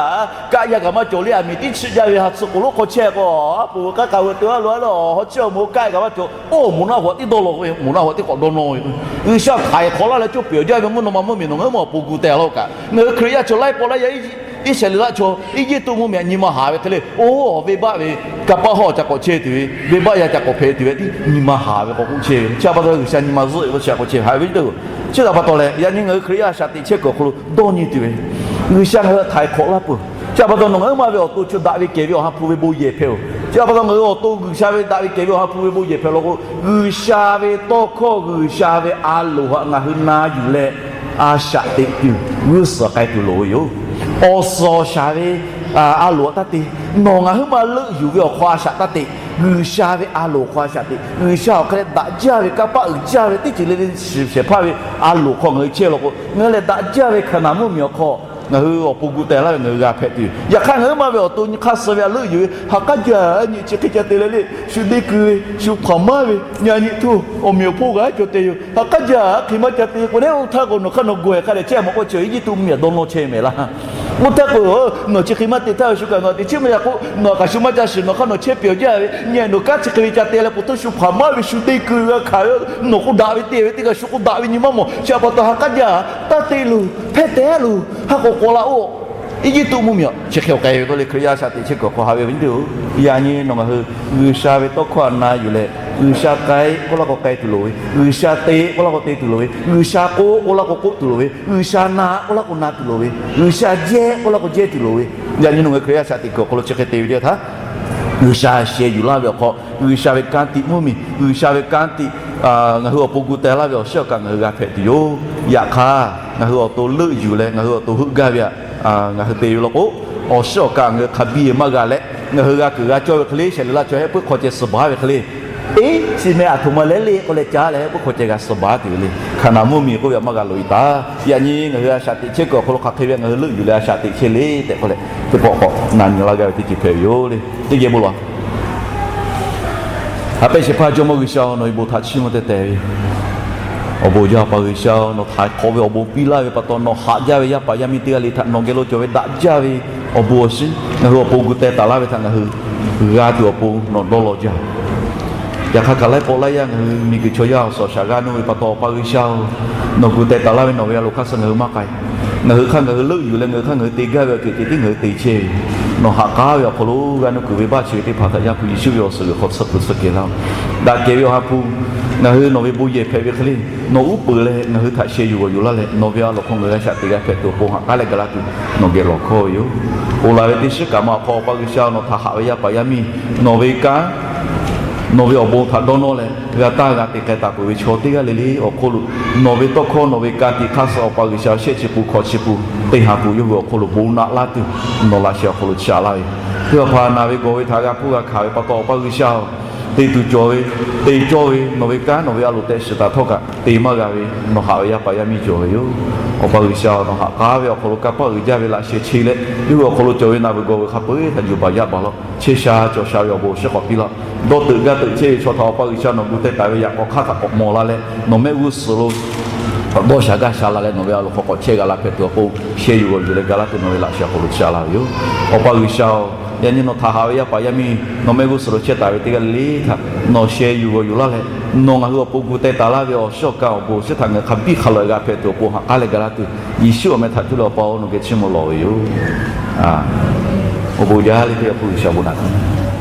kaˆ yaˇ kaꞈ maˇ cawˬ le, aˬ miˍ tiˉ chiˆ jaˇ ve ha tsuh k'oˍ lonˉ hk'aw chehˇ k'o, a poˍ ve k'aˉ k'a ve te a lo a le, a haw chiˇ awˬ moˍ kaˆ kaꞈ maˇ cawˬ, oˇ moˍ naˆ hoꞈ tiˉ dawˇ law ve, moˍ naˆ hoꞈ tiˉ k'awꞈ dawˇ nawˇ ve. G'uiˬsha htaiˍ hk'awꞈ laˇ leh coˇ pyawˬ jaˇ ve mvuhˇ naw ma mvuhˇmiˬ nawˬ ngaˬ hui ma awˬ pon gu teh laˇ kaꞈ, ngaˬ hui Hkriꞈ yaˇ chaw laiˉ pawˆ laiˉ yaˇ Iˉsaˍreˍlaˆ chaw Eˇjiˇtuꞈ mvuhˇmiˬ aꞈ nyi ma haˍ ve hk'e le, oˇ venˇbaˆ ve kanˇ paˆ hawˉ ca k'awꞈ chehˇ tuˬ ve, venˇbaˆ yaˇ ca k'awꞈ hpehꞈ tuˬ ve tiˉ nyi ma haˍ ve k'awꞈ k'oˆ chehˇ ve. Chi pa taw G'uiˬsha nyi ma zuhˆ ve k'o chi a k'o chehˇ haꞈ ve teˇ, chi htaꞈ pa taw leh yaꞈ nyi ngaˬ hui Hkriꞈ yaˇ shaꞈ teꞈ chehˇ kuiˬ awˬ hk'aw lo dawˇ nyi tuˬ ve, G'uiˬsha ngaˬ hui htaiˍ hk'awꞈ laˇ peuˬ. Chi pa taw nawˬ ngaˬ hui ma ve awˬ to chi daꞈ ve kehˬ ve awˬ ha hpu ve bon yehˬ hpehꞈ-oˬ. Chi pa taw ngaˬ hui awˬ to G'uiˬsha ve daꞈ ve kehˬ ve awˬ ha hpu ve bon yehˬ hpehꞈ law k'o, G'uiˬsha ve tawˇ hkawˇ G'uiˬsha ve a loˍ htaꞈ ngaˬ hui na yuˬ leh a shaꞈ teꞈ tuˬ g'uˇ suhˍ k'ai tuˬ loˍ ve yoˬ. Awˬ suhˍ awˬ shaˍ ve a loˍ htaꞈ taˇ te. Nawˬ ngaˬ hui ma leuˆ yuˬ ve awˬ hk'aw a shaꞈ taˇ teꞈ. G'uiˬsha ve a loˍ awˬ hk'aw a shaꞈ teꞈ. G'uiˬsha awˬ hk'e leh daꞈ jaˇ ve kanˇ paˆ uiˍ jaˇ ve teˇ ceuˬ le le shiˍ shehˍ hpaˇ ve a loˍ hk'aw ngaˬ hui chehˇ law k'o, ngaˬ hui leh daꞈ jaˇ ve Hkaˍnanˍ mvuhˇmiˬ awˬ hk'aw ngaˬ hui awˬ pon gu teh laˇ ve ngaˬ hui g'a hpehꞈ tuˬ yoˬ. Yaꞈ hk'aˇ ngaˬ hui ma ve awˬ to nyi hk'aˇ suh ve a leuˆ yuˬ ve ha k'aˉ jaˇ nyi chi hk'e ca te leh le, shu deˇ keu ve, shu hpaˍ maˇ ve, nyi a nyi htuˇ awˬ meꞈ awˬ hponˇ g'a cawˬ te yoˬ. Ha k'aˉ jaˇ hk'e maˇ ca te k'o, neˉ oˇ htaˇ k'o nawˬ hk'aˇ nawˬ gawˬ-e hk'a dehꞈ chehˇ mawˬ k'o, chi Eˇjiˇtuꞈ mvuhˇmiˬ aꞈ dawˇ nawˇ chehˇ mehˍ laˇ. Oˇ htaˇ k'o, nawˬ chi hk'e maˇ te htaˇ ve shu kaꞈ nawˬ teꞈ chiˉ maˇ yaꞈ k'o, nawˬ kaꞈ shu maˇ ca shiˍ, nawˬ hk'aˇ nawˬ chehˇ pyawˬ jaˇ ve, nyi a nawˬ kanˉ chi hk'e ve ca te leh po htaˇ shu hpaˍ maˇ ve shu deˇ keu g'a hkanˍ ve, nawˬ k'o daꞈ ve te ve teˇ kaꞈ shu k'o daꞈ ve nyi maˇ mawˬ. Chi pa taw ha k'aˉ jaˇ, taˇ te loˬ, hpehˇ teh loˬ, ha k'awꞈ k'awꞈ la-oˬ. Eˇjiˇtuꞈ mvuhˇmiˬ aꞈ chi hk'e awˬ k'ai ve k'oˆ le, Hkriꞈ yaˇ shaꞈ teꞈ chehˇ kuiˬ awˬ hk'aw haꞈ ve awˬ viˉ nyi teˇ-oˬ, yaꞈ nyi nawˬ ngaˬ hui G'uiˬsha ve tawˇ hkawˇ htaꞈ na yuˬ leh, G'uiˬsha k'ai k'oˆ laˇ k'o k'ai tuˬ loˍ ve, G'uiˬsha te k'oˆ laˇ k'o te tuˬ loˍ ve, G'uiˬsha k'oˆ k'oˆ laˇ k'o k'oˆ tuˬ loˍ ve, G'uiˬsha na k'oˆ laˇ k'o na tuˬ loˍ ve, G'uiˬsha jehˇ k'oˆ laˇ k'o jehˇ tuˬ loˍ ve. Yaꞈ nyi nawˬ ngaˬ hui Hkriꞈ yaˇ shaꞈ teꞈ kuiˬ awˬ hk'aw lo chi hk'e te ve teˇ htaˇ, G'uiˬsha sheh yuˬ laˇ ve awˬ hk'aw, G'uiˬsha ve kanˇ tiꞈ mvuhˇmiˬ, G'uiˬsha ve kanˇ tiꞈ ngaˬ hui awˬ pon gu teh laˇ ve awˬ shiˉ awˬ kaꞈ ngaˬ hui g'a hpehꞈ tuˬ yoˬ. Yaꞈ hk'aˇ, ngaˬ hui awˬ to leuˆ yuˬ leh ngaˬ hui awˬ to heuˆ gaˇ ve htaꞈ ngaˬ hui te ve law k'o, awˬ shiˉ awˬ kaꞈ ngaˬ hui hk'a biˇ maˇ g'a leh, ngaˬ hui g'a kuiˬ g'a cawˇ ve hk'e le, Iˉsaˍreˍlaˆ chaw heh puiˉ hk'aw ceh suh baˬ ve hk'e le, teˇ chi meh aˬ htoꞈ ma leh le k'oˆ leh caˉ leh heh puiˉ hk'aw ceh g'a suh baˬ tuˬ ve le. Hkaˍnanˍ mvuhˇmiˬ k'oˆ ve htaꞈ maˇ g'a loꞈ-e taˍ. Yaꞈ nyi ngaˬ hui a shaꞈ teꞈ chehˇ kuiˬ awˬ hk'aw lo hk'aˬ hk'e ve ngaˬ hui leuˆ yuˬ leh a shaꞈ teꞈ chehˇ le tehꞈ k'oˆ leh, teˇ pawˆ k'awꞈ na nyi laˇ gaˇ ve teˇ ceuˬ hpehꞈ ve yoˬ le. Teˇ geh bon lawˬ. Haꞈ pehnˇ shehˍ hpaˇ Jawˇmawˇ G'uiˬsha-oˬ, nawˬ ve bon htaꞈ chiˇ mvuh teh teh ve yoˬ. Awˬ bon jaˇ, Awˬ pa G'uiˬsha-oˬ, nawˬ htaiˍ hk'awꞈ ve awˬ bon piˇ laˇ ve pa taw, nawˬ haꞈ jaˇ ve yaˇ paˍ yaˇ miˇ teˇ g'aˇ le htaꞈ nawˬ geh lo cawˬ ve daꞈ jaˇ ve awˬ bon awˬ shiˉ ngaˬ hui awˬ pon gu teh taˍ laˇ ve htaꞈ ngaˬ hui g'a tuˬ awˬ pon nawˬ dawˇ law jaˇ. Yaꞈ hk'aˇ kaꞈ laiˉ pawˆ laiˉ yaˇ ngaˬ hui miˬguiˬ chaw yaˇ awˬ suhˍ awˬ shaˍ g'a nuˇ ve pa taw, Awˬ pa G'uiˬsha-oˬ, nawˬ gu teh taˍ laˇ ve nawˬ ve a loˍ hk'aˇ suh ngaˬ hui maˇ k'ai. Ngaˬ hui hk'aˇ ngaˬ hui leuˆ yuˬ leh ngaˬ hui hk'aˇ ngaˬ hui te gaˇ ve awˬ ceuˬ ceh tiˉ ngaˬ hui te chehˇ ve. Nawˬ haꞈ k'aˉ ve awˬ hk'aw lo g'a nuˇ kuiˬ ve baˆ chi ve teˇ hpaˍ htaꞈ Yaˇ hpu Yeˍsuˆ ve awˬ suhˍ g'uiˬ hk'aw tsuhˇ peuˬ tsuhˇ kehˬ laˇ-oˬ. Daꞈ kehˬ ve awˬ ha hpu ngaˬ hui nawˬ ve bon yehˬ hpehꞈ ve hk'e le, nawˬ uˉ peunˍ leh ngaˬ hui htaꞈ sheh yuˬ g'awˬ yuˬ laˇ leh, nawˬ ve a loˍ hk'aw ngaˬ hui a shaꞈ teꞈ g'a hpehꞈ tuˬ awˬ pon haꞈ k'aˉ leh ga laˇ tuˬ nawˬ geh lawˬ hkawˇ ve yoˬ. Oˬ laˬ ve teˇ shiˉ kaꞈ ma awˬ hk'aw Awˬ pa G'uiˬsha nawˬ htaꞈ haꞈ ve yaˇ paˍ yaˇ miˇ nawˬ ve kanˉ nawˬ ve awˬ bon htaꞈ dawˇ nawˇ leh g'a taˇ g'a te k'ai taˍ peuˬ ve chaw teˇ g'aˇ le le awˬ hk'oˆ lo nawˬ ve tawˇ hkawˇ nawˬ ve ka tiꞈ hk'aˇ suh Awˬ pa G'uiˬsha shehˆ chi pun hkawꞈ chi pun teˇ ha pun yawˇ hui awˬ hk'oˆ lo bon naꞈ laˇ tuˬ nawˬ laꞈ sheh awˬ hk'aw lo chaꞈ laˇ ve yoˬ. Teˇ hpaˍ hpaˍ naˬ ve gawˬ ve htaꞈ g'a hpuˇ g'a hkanˍ ve pa taw Awˬ pa G'uiˬsha-oˬ, te tuˬ cawˬ ve, te cawˇ ve nawˬ ve kanˉ nawˬ ve a loˍ tehꞈ shiˍ taˍ htawˇ kaꞈ te maˇ g'a ve nawˬ haꞈ ve yaˇ paˍ yaˇ miˇ cawˬ ve yoˬ. Awˬ pa G'uiˬsha nawˬ haꞈ k'aˉ ve awˬ hk'aw lo kanˇ paˆ uiˍ jaˇ ve laꞈ sheh che leh yawˇ hui awˬ hk'aw lo cawˬ ve naˬ ve gawˬ ve hk'a peu-eˬ htaꞈ yuˬ baˬ yaˇ baˬ law chehˇ sha cawˬ sha ve awˬ bon awˬ shiˉ k'awꞈ piˇ laˇ. Dawˇ teuꞈ gaˇ teuꞈ chehˇ ve chaw htaꞈ Awˬ pa G'uiˬsha nawˬ gu teh taˍ ve yaꞈ k'aw hk'aˇ htaꞈ k'awꞈ mawˬ la leh nawˬ mehˆ g'uˇ suhˍ lo dawˇ sha gaˇ sha la leh nawˬ ve a loˍ hk'aw k'awꞈ chehˇ g'a la hpehꞈ tuˬ awˬ pon sheh yuˬ g'awˬ yuˬ leh ga laˇ tuˬ nawˬ ve laꞈ sheh awˬ hk'aw lo chaꞈ laˇ ve yoˬ. Awˬ pa G'uiˬsha-oˬ, yaꞈ nyi nawˬ htaꞈ haꞈ ve yaˇ paˍ yaˇ miˇ nawˬ mehˆ g'uˇ suhˍ lo chehˇ taˍ ve teˇ g'aˇ le le htaꞈ nawˬ sheh yuˬ g'awˬ yuˬ laˇ leh nawˬ ngaˬ hui awˬ pon gu teh taˍ laˇ ve awˬ shiˉ awˬ kaꞈ awˬ bon awˬ shiˉ htaꞈ ngaˬ hui hk'a biˇ hk'a lawꞈ g'a hpehꞈ tuˬ awˬ pon haꞈ k'aˉ leh ga laˇ tuˬ Yeˍsuˆ awˬ meh htaꞈ cuˇ leh Awˬ pa-oˬ, nawˬ geh chiˇ mvuh lawˬ ve yoˬ. Awˬ bon jaˇ le teˇ awˬ hpu G'uiˬsha bon naꞈ htaˇ